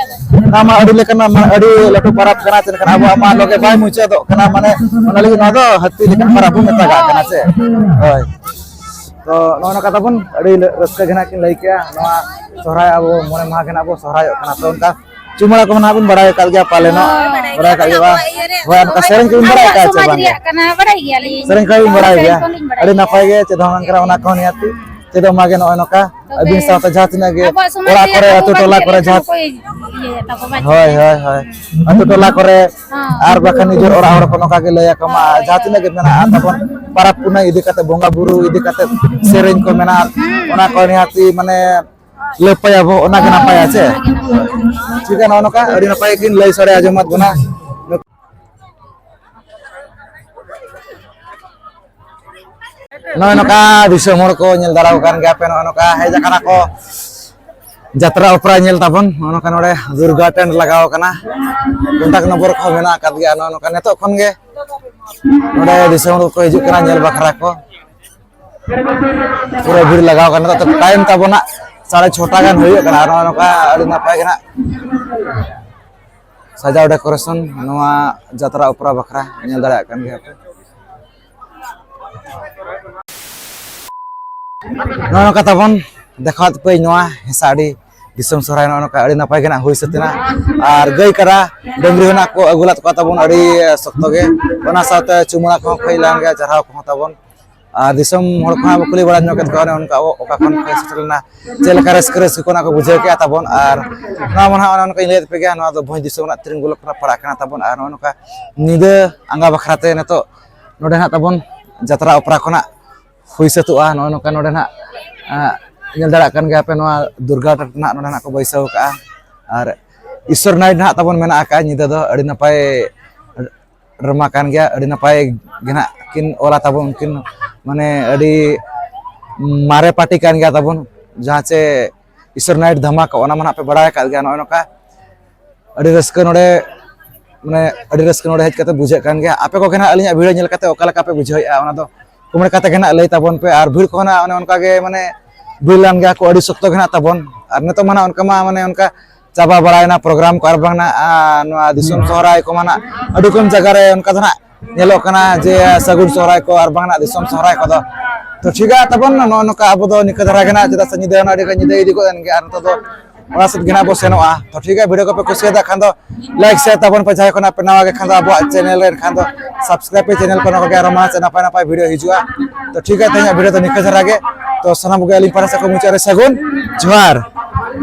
ᱱᱚᱣᱟ ᱢᱟ ᱟᱹᱰᱤ ᱞᱮᱠᱟᱱᱟᱜ, ᱢᱟᱱᱮ ᱟᱹᱰᱤ ᱞᱟᱹᱴᱩ ᱯᱟᱨᱟᱵᱽ ᱠᱟᱱᱟ, ᱪᱮᱫ ᱞᱮᱠᱟᱱᱟᱜ ᱟᱵᱚᱣᱟᱜ ᱢᱟ ᱞᱚᱜᱮ ᱵᱟᱭ ᱢᱩᱪᱟᱹᱫᱚᱜ ᱠᱟᱱᱟ, ᱢᱟᱱᱮ ᱚᱱᱟ ᱞᱟᱹᱜᱤᱫ ᱱᱚᱣᱟ ᱫᱚ ᱦᱟᱹᱛᱤ ᱞᱮᱠᱟᱱ ᱯᱟᱨᱟᱵᱽ ᱵᱚᱱ ᱢᱮᱛᱟᱜᱟᱜ ᱠᱟᱱᱟ ᱥᱮ᱾ ᱦᱳᱭ᱾ ᱛᱚ ᱱᱚᱜᱼᱚ ᱱᱚᱝᱠᱟ ᱛᱟᱵᱚᱱ ᱟᱹᱰᱤ ᱨᱟᱹᱥᱠᱟᱹ ᱜᱮ ᱱᱟᱜ ᱠᱤᱱ ᱞᱟᱹᱭ ᱠᱮᱜᱼᱟ᱾ ᱱᱚᱣᱟ ᱥᱚᱦᱨᱟᱭ ᱟᱵᱚ ᱢᱚᱬᱮ ᱢᱟᱦᱟ ᱜᱮ ᱱᱟᱜ ᱵᱚ ᱥᱚᱦᱨᱟᱭᱚᱜ ᱠᱟᱱᱟ᱾ ᱛᱚ ᱚᱱᱠᱟ ᱪᱩᱢᱟᱹᱲᱟ ᱠᱚ ᱱᱟᱜ ᱵᱤᱱ ᱵᱟᱲᱟᱭ ᱟᱠᱟᱫ ᱜᱮᱭᱟ ᱯᱟᱞᱮᱱᱚᱜ? ᱦᱳᱭ, ᱵᱟᱲᱟᱭ ᱵᱟᱲᱟᱭ ᱟᱠᱟᱫ ᱟᱠᱟᱫ ᱜᱮᱭᱟ ᱵᱟᱝ? ᱜᱮᱭᱟ᱾ ᱦᱳᱭ, ᱚᱱᱠᱟ ᱥᱮᱨᱮᱧ ᱠᱚᱵᱤᱱ ᱵᱟᱲᱟᱭ ᱟᱵᱚᱣᱟᱜ ᱟᱠᱟᱫᱼᱟ ᱪᱮ ᱥᱚᱢᱟᱡᱽ ᱵᱟᱝ? ᱨᱮᱭᱟᱜ ᱠᱟᱱᱟ, ᱵᱟᱲᱟᱭ ᱜᱮᱭᱟᱞᱤᱧ᱾ ᱥᱮᱨᱮᱧ ᱠᱚᱵᱤᱱ ᱵᱟᱲᱟᱭ ᱥᱮᱨᱮᱧ ᱜᱮᱭᱟ? ᱠᱚᱞᱤᱧ ᱵᱟᱲᱟᱭ ᱟᱹᱰᱤ ᱜᱮᱭᱟ᱾ ᱱᱟᱯᱟᱭ ᱜᱮ, ᱪᱮᱫ ᱦᱚᱸ ᱵᱟᱝ ᱠᱟᱱᱟ, ᱚᱱᱟ ᱠᱚᱦᱚᱸ ᱱᱤᱦᱟᱹᱛᱤ ᱪᱮᱫᱚᱜ ᱢᱟᱜᱮ ᱱᱚᱜᱼᱚᱭ ᱱᱚᱝᱠᱟ᱾ ᱛᱚᱵᱮ ᱟᱹᱵᱤᱱ ᱥᱟᱶᱛᱮ ᱡᱟᱦᱟᱸ ᱛᱤᱱᱟᱹᱜ ᱜᱮ ᱟᱵᱚᱣᱟᱜ ᱥᱚᱢᱟᱡᱽ ᱚᱲᱟᱜ ᱨᱮᱭᱟᱜ ᱠᱚᱨᱮ, ᱠᱚ ᱟᱹᱛᱩ ᱵᱟᱹᱜᱤ ᱴᱚᱞᱟ ᱠᱟᱛᱮ ᱠᱚᱨᱮ ᱡᱟᱦᱟᱸ ᱠᱚ ᱤᱭᱟᱹᱭᱟ ᱛᱟᱵᱚ ᱵᱟᱝ ᱦᱳᱭ, ᱪᱤᱠᱟᱹᱭᱟ? ᱦᱳᱭ, ᱦᱳᱭ᱾ ᱟᱹᱛᱩ ᱴᱚᱞᱟ ᱠᱚᱨᱮ ᱦᱚᱸ᱾ ᱟᱨ ᱵᱟᱠᱷᱟᱱ ᱱᱤᱡᱮᱨ ᱚᱲᱟᱜ ᱦᱚᱲ ᱠᱚ ᱱᱚᱝᱠᱟ ᱜᱮ ᱞᱟᱹᱭ ᱟᱠᱚ ᱢᱟ, ᱦᱳᱭ᱾ ᱡᱟᱦᱟᱸ ᱛᱤᱱᱟᱹᱜ ᱜᱮ ᱢᱮᱱᱟᱜᱼᱟ ᱛᱟᱵᱚᱱ ᱯᱟᱨᱟᱵᱽ ᱯᱩᱱᱟᱹᱭ ᱤᱫᱤ ᱠᱟᱛᱮ, ᱵᱚᱸᱜᱟ ᱵᱩᱨᱩ ᱤᱫᱤ ᱠᱟᱛᱮ ᱥᱮᱨᱮᱧ ᱠᱚ ᱢᱮᱱᱟᱜᱼᱟ, ᱦᱩᱸ᱾ ᱚᱱᱟ ᱠᱚ ᱱᱤᱦᱟᱹᱛᱤ ᱢᱟᱱᱮ ᱞᱟᱹᱯᱟᱹᱭᱟᱵᱚ, ᱚᱱᱟ ᱜᱮ ᱱᱟᱯᱟᱭᱟ ᱪᱮ? ᱚᱱᱟ ᱜᱮ ᱱᱟᱯᱟᱭᱟ᱾ ᱴᱷᱤᱠ ᱜᱮᱭᱟ, ᱱᱚᱜᱼᱚ ᱱᱚᱝᱠᱟ ᱟᱹᱰᱤ ᱱᱟᱯᱟᱭ ᱠᱤᱱ ᱞᱟᱹᱭ ᱥᱟᱰᱮ ᱟᱸᱡᱚᱢᱟᱫ ᱵᱚᱱᱟ᱾ ᱱᱚᱜᱼᱚᱭ ᱱᱚᱝᱠᱟ ᱫᱤᱥᱚᱢ ᱦᱚᱲ ᱠᱚ ᱧᱮᱞ ᱫᱟᱲᱮ ᱟᱠᱟᱱ ᱜᱮᱭᱟ ᱯᱮ, ᱱᱚᱜᱼᱚᱭ ᱱᱚᱝᱠᱟ ᱦᱮᱡ ᱟᱠᱟᱱᱟ ᱠᱚ ᱡᱟᱛᱨᱟ ᱚᱯᱮᱨᱟ ᱧᱮᱞ ᱛᱟᱵᱚᱱ᱾ ᱱᱚᱜᱼᱚ ᱱᱚᱝᱠᱟ ᱱᱚᱰᱮ ᱫᱩᱨᱜᱟ ᱴᱮᱱᱴ ᱞᱟᱜᱟᱣ ᱟᱠᱟᱱᱟ, ᱠᱚᱱᱴᱟᱠᱴ ᱱᱚᱢᱵᱚᱨ ᱠᱚᱦᱚᱸ ᱢᱮᱱᱟᱜ ᱟᱠᱟᱫ ᱜᱮᱭᱟ᱾ ᱱᱚᱜᱼᱚ ᱱᱚᱝᱠᱟ ᱱᱤᱛᱚᱜ ᱠᱷᱚᱱ ᱜᱮ ᱱᱚᱰᱮ ᱫᱤᱥᱚᱢ ᱦᱚᱲ ᱠᱚ ᱦᱤᱡᱩᱜ ᱠᱟᱱᱟ ᱧᱮᱞ ᱵᱟᱠᱷᱨᱟ ᱠᱚ᱾ ᱯᱩᱨᱟᱹ ᱵᱷᱤᱲ ᱞᱟᱜᱟᱣ ᱠᱟᱱᱟ᱾ ᱱᱤᱛᱚᱜ ᱫᱚ ᱴᱟᱭᱤᱢ ᱛᱟᱵᱚᱱ ᱦᱟᱸᱜ ᱥᱟᱲᱮ ᱪᱷᱚᱴᱟ ᱜᱟᱱ ᱦᱩᱭᱩᱜ ᱠᱟᱱᱟ᱾ ᱟᱨ ᱱᱚᱜᱼᱚᱭ ᱱᱚᱝᱠᱟ ᱟᱹᱰᱤ ᱱᱟᱯᱟᱭ ᱜᱮ ᱦᱟᱸᱜ ᱥᱟᱡᱟᱣ ᱰᱮᱠᱳᱨᱮᱥᱚᱱ ᱱᱚᱣᱟ ᱡᱟᱛᱨᱟ ᱚᱯᱮᱨᱟ ᱵᱟᱠᱷᱨᱟ ᱧᱮᱞ ᱫᱟᱲᱮᱭᱟᱜ ᱠᱟᱱ ᱜᱮᱭᱟ ᱯᱮ᱾ ᱱᱚᱜᱼᱚ ᱱᱚᱝᱠᱟ ᱛᱟᱵᱚᱱ ᱫᱮᱠᱷᱟᱣᱟᱫ ᱯᱮ ᱱᱚᱣᱟ ᱦᱮᱸᱥᱟᱜᱰᱤ ᱫᱤᱥᱚᱢ ᱥᱚᱦᱨᱟᱭ᱾ ᱱᱚᱜᱼᱚ ᱱᱚᱝᱠᱟ ᱟᱹᱰᱤ ᱱᱟᱯᱟᱭ ᱜᱮ ᱱᱟᱜ ᱦᱩᱭ ᱥᱟᱹᱛ ᱮᱱᱟ᱾ ᱟᱨ ᱜᱟᱹᱭ ᱠᱟᱰᱟ ᱰᱟᱹᱝᱨᱤ ᱦᱚᱸ ᱱᱟᱜ ᱠᱚ ᱟᱹᱜᱩ ᱞᱮᱫ ᱠᱚᱣᱟ ᱛᱟᱵᱚᱱ ᱟᱹᱰᱤ ᱥᱚᱠᱛᱚ ᱜᱮ᱾ ᱚᱱᱟ ᱥᱟᱶᱛᱮ ᱪᱩᱢᱟᱹᱲᱟ ᱠᱚᱦᱚᱸ ᱠᱚ ᱦᱮᱡ ᱞᱮᱱ ᱜᱮᱭᱟ, ᱪᱟᱨᱦᱟᱣ ᱠᱚᱦᱚᱸ ᱛᱟᱵᱚᱱ᱾ ᱟᱨ ᱫᱤᱥᱚᱢ ᱦᱚᱲ ᱠᱚᱦᱚᱸ ᱵᱚ ᱠᱩᱞᱤ ᱵᱟᱲᱟ ᱧᱚᱜ ᱠᱮᱫ ᱠᱚᱣᱟ, ᱚᱱᱮ ᱚᱱᱠᱟ ᱚ-, ᱚᱠᱟ ᱠᱷᱚᱱ ᱯᱮ ᱥᱮᱴᱮᱨ ᱞᱮᱱᱟ, ᱪᱮᱫ ᱞᱮᱠᱟ ᱨᱟᱹᱥᱠᱟᱹ ᱨᱟᱹᱥᱠᱟᱹ ᱠᱚ ᱚᱱᱟ ᱠᱚ ᱵᱩᱡᱷᱟᱹᱣ ᱠᱮᱜᱼᱟ ᱛᱟᱵᱚᱱ᱾ ᱟᱨ ᱱᱚᱣᱟ ᱢᱟ ᱱᱟᱦᱟᱜ ᱚᱱᱮ ᱚᱱᱠᱟᱧ ᱞᱟᱹᱭᱟᱫ ᱯᱮ ᱜᱮᱭᱟ, ᱱᱚᱣᱟ ᱫᱚ ᱵᱷᱚᱸᱡᱽ ᱫᱤᱥᱚᱢ ᱨᱮᱱᱟᱜ ᱛᱤᱨᱤᱝ ᱜᱩᱞᱚᱠ ᱨᱮᱱᱟᱜ ᱯᱟᱲᱟᱜ ᱠᱟᱱᱟ ᱛᱟᱵᱚᱱ᱾ ᱟᱨ ᱱᱚᱜᱼᱚ ᱱᱚᱝᱠᱟ ᱧᱤᱫᱟᱹ ᱟᱸᱜᱟ ᱵᱟᱠᱷᱨᱟ ᱛᱮ ᱱᱤᱛᱚᱜ ᱱᱚᱰᱮ ᱱᱟᱦᱟᱜ ᱛᱟᱵᱚᱱ ᱡᱟᱛᱨᱟ ᱚᱯᱮᱨᱟ ᱠᱷᱚᱱᱟᱜ ᱦᱩᱭ ᱥᱟᱹᱛᱚᱜᱼᱟ᱾ ᱱᱚᱜᱼᱚ ᱱᱚᱝᱠᱟ ᱱᱚᱰᱮ ᱱᱟᱦᱟᱜ, ᱟᱸ, ᱧᱮᱞ ᱫᱟᱲᱮᱭᱟᱜ ᱠᱟᱱ ᱜᱮᱭᱟ ᱯᱮ, ᱱᱚᱣᱟ ᱫᱩᱨᱜᱟ ᱴᱟᱴ ᱱᱟᱦᱟᱜ ᱱᱚᱰᱮ ᱱᱟᱦᱟᱜ ᱠᱚ ᱵᱟᱹᱭᱥᱟᱹᱣ ᱠᱟᱜᱼᱟ᱾ ᱟᱨ ᱤᱥᱥᱚᱨ ᱱᱟᱭᱤᱴ ᱱᱟᱦᱟᱜ ᱛᱟᱵᱚᱱ ᱢᱮᱱᱟᱜ ᱟᱠᱟᱫᱼᱟ ᱧᱤᱫᱟᱹ ᱫᱚ᱾ ᱟᱹᱰᱤ ᱱᱟᱯᱟᱭ ᱰᱨᱟᱢᱟ ᱠᱟᱱ ᱜᱮᱭᱟ, ᱟᱹᱰᱤ ᱱᱟᱯᱟᱭ ᱜᱮ ᱱᱟᱦᱟᱜ ᱠᱤᱱ ᱚᱞᱟ ᱛᱟᱵᱚᱱ ᱩᱱᱠᱤᱱ, ᱢᱟᱱᱮ ᱟᱹᱰᱤ ᱢᱟᱨᱮ ᱯᱟᱨᱴᱤ ᱠᱟᱱ ᱜᱮᱭᱟ ᱛᱟᱵᱚᱱ, ᱡᱟᱦᱟᱸ ᱪᱮ ᱤᱥᱥᱚᱨ ᱱᱟᱭᱤᱴ ᱫᱷᱟᱢᱟᱠᱟ, ᱚᱱᱟ ᱢᱟ ᱱᱟᱦᱟᱜ ᱯᱮ ᱵᱟᱲᱟᱭ ᱟᱠᱟᱫ ᱜᱮᱭᱟ᱾ ᱱᱚᱜᱼᱚᱭ ᱱᱚᱝᱠᱟ ᱟᱹᱰᱤ ᱨᱟᱹᱥᱠᱟᱹ ᱱᱚᱰᱮ, ᱢᱟᱱᱮ ᱟᱹᱰᱤ ᱨᱟᱹᱥᱠᱟᱹ ᱱᱚᱰᱮ ᱦᱮᱡ ᱠᱟᱛᱮ ᱵᱩᱡᱷᱟᱹᱜ ᱠᱟᱱ ᱜᱮᱭᱟ᱾ ᱟᱯᱮ ᱠᱚᱜᱮ ᱱᱟᱦᱟᱜ ᱟᱹᱞᱤᱧᱟᱜ ᱵᱷᱤᱰᱤᱭᱳ ᱧᱮᱞ ᱠᱟᱛᱮ ᱚᱠᱟ ᱞᱮᱠᱟ ᱯᱮ ᱵᱩᱡᱷᱟᱹᱣᱮᱫᱼᱟ, ᱚᱱᱟ ᱫᱚ ᱠᱚᱢᱮᱱᱴ ᱠᱟᱛᱮ ᱜᱮ ᱱᱟᱦᱟᱜ ᱞᱟᱹᱭ ᱛᱟᱵᱚᱱ ᱯᱮ᱾ ᱟᱨ ᱵᱷᱤᱲ ᱠᱚᱦᱚᱸ ᱱᱟᱦᱟᱜ ᱚᱱᱮ ᱚᱱᱠᱟ ᱜᱮ ᱢᱟᱱᱮ ᱵᱷᱤᱲ ᱞᱮᱱ ᱜᱮᱭᱟ ᱠᱚ ᱟᱹᱰᱤ ᱥᱚᱠᱛᱚ ᱜᱮ ᱱᱟᱦᱟᱜ ᱛᱟᱵᱚᱱ᱾ ᱟᱨ ᱱᱤᱛᱚᱜ ᱢᱟ ᱱᱟᱦᱟᱜ ᱚᱱᱠᱟ ᱢᱟ ᱢᱟᱱᱮ ᱚᱱᱠᱟ ᱪᱟᱵᱟ ᱵᱟᱲᱟᱭᱮᱱᱟ ᱯᱨᱳᱜᱨᱟᱢ ᱠᱚ, ᱟᱨ ᱵᱟᱝ ᱱᱟᱦᱟᱜ, ᱟᱨ ᱱᱚᱣᱟ ᱫᱤᱥᱚᱢ ᱥᱚᱦᱨᱟᱭ ᱠᱚᱢᱟ ᱱᱟᱦᱟᱜ ᱟᱹᱰᱤ ᱨᱚᱠᱚᱢ ᱡᱟᱭᱜᱟ ᱨᱮ ᱚᱱᱠᱟ ᱫᱚ ᱱᱟᱦᱟᱜ ᱧᱮᱞᱚᱜ ᱠᱟᱱᱟ ᱡᱮ ᱥᱟᱹᱜᱩᱱ ᱥᱚᱦᱨᱟᱭ ᱠᱚ ᱟᱨ ᱵᱟᱝ ᱱᱟᱦᱟᱜ ᱫᱤᱥᱚᱢ ᱥᱚᱦᱨᱟᱭ ᱠᱚᱫᱚ᱾ ᱛᱚ ᱴᱷᱤᱠ ᱜᱮᱭᱟ ᱛᱟᱵᱚᱱ, ᱱᱚᱜᱼᱚ ᱱᱚᱝᱠᱟ ᱟᱵᱚ ᱫᱚ ᱱᱤᱝᱠᱟᱹ ᱫᱷᱟᱨᱟ ᱜᱮ ᱱᱟᱦᱟᱜ, ᱪᱮᱫᱟᱜ ᱥᱮ ᱧᱤᱫᱟᱹ ᱦᱚᱸ ᱟᱹᱰᱤ ᱜᱟᱱ ᱧᱤᱫᱟᱹ ᱤᱫᱤ ᱜᱚᱫ ᱮᱱ ᱜᱮᱭᱟ᱾ ᱟᱨ ᱱᱤᱛᱚᱜ ᱫᱚ ᱚᱲᱟᱜ ᱥᱮᱫ ᱜᱮ ᱱᱟᱦᱟᱜ ᱵᱚ ᱥᱮᱱᱚᱜᱼᱟ᱾ ᱛᱚ ᱴᱷᱤᱠ ᱜᱮᱭᱟ, ᱵᱷᱤᱰᱤᱭᱳ ᱠᱚᱯᱮ ᱠᱩᱥᱤᱭᱟᱫᱟ ᱠᱷᱟᱱ ᱫᱚ ᱞᱟᱭᱤᱠ ᱥᱮᱭᱟᱨ ᱛᱟᱵᱚᱱ ᱯᱮ, ᱡᱟᱦᱟᱸᱭ ᱠᱚ ᱱᱟᱦᱟᱜ ᱯᱮ ᱱᱟᱣᱟ ᱜᱮ ᱠᱷᱟᱱ ᱫᱚ ᱟᱵᱚᱣᱟᱜ ᱪᱮᱱᱮᱞ ᱨᱮ ᱮᱱᱠᱷᱟᱱ ᱫᱚ ᱥᱟᱵᱥᱠᱨᱟᱭᱤᱵ ᱯᱮ ᱪᱮᱱᱮᱞ ᱠᱚ, ᱱᱚᱣᱟ ᱠᱚᱜᱮ ᱟᱨᱚ ᱢᱟᱲᱟᱝ ᱥᱮᱫ ᱱᱟᱯᱟᱭ ᱱᱟᱯᱟᱭ ᱵᱷᱤᱰᱤᱭᱳ ᱦᱤᱡᱩᱜᱼᱟ᱾ ᱛᱚ ᱴᱷᱤᱠ ᱜᱮᱭᱟ, ᱛᱮᱦᱮᱧᱟᱜ ᱵᱷᱤᱰᱤᱭᱳ ᱫᱚ ᱱᱤᱝᱠᱟᱹ ᱫᱷᱟᱨᱟ ᱜᱮ᱾ ᱛᱚ ᱥᱟᱱᱟᱢ ᱠᱚᱜᱮ ᱟᱹᱞᱤᱧ ᱯᱟᱦᱴᱟ ᱥᱮᱫ ᱠᱷᱚᱱ ᱢᱩᱪᱟᱹᱫ ᱨᱮ ᱥᱟᱹᱜᱩᱱ ᱡᱚᱦᱟᱨ᱾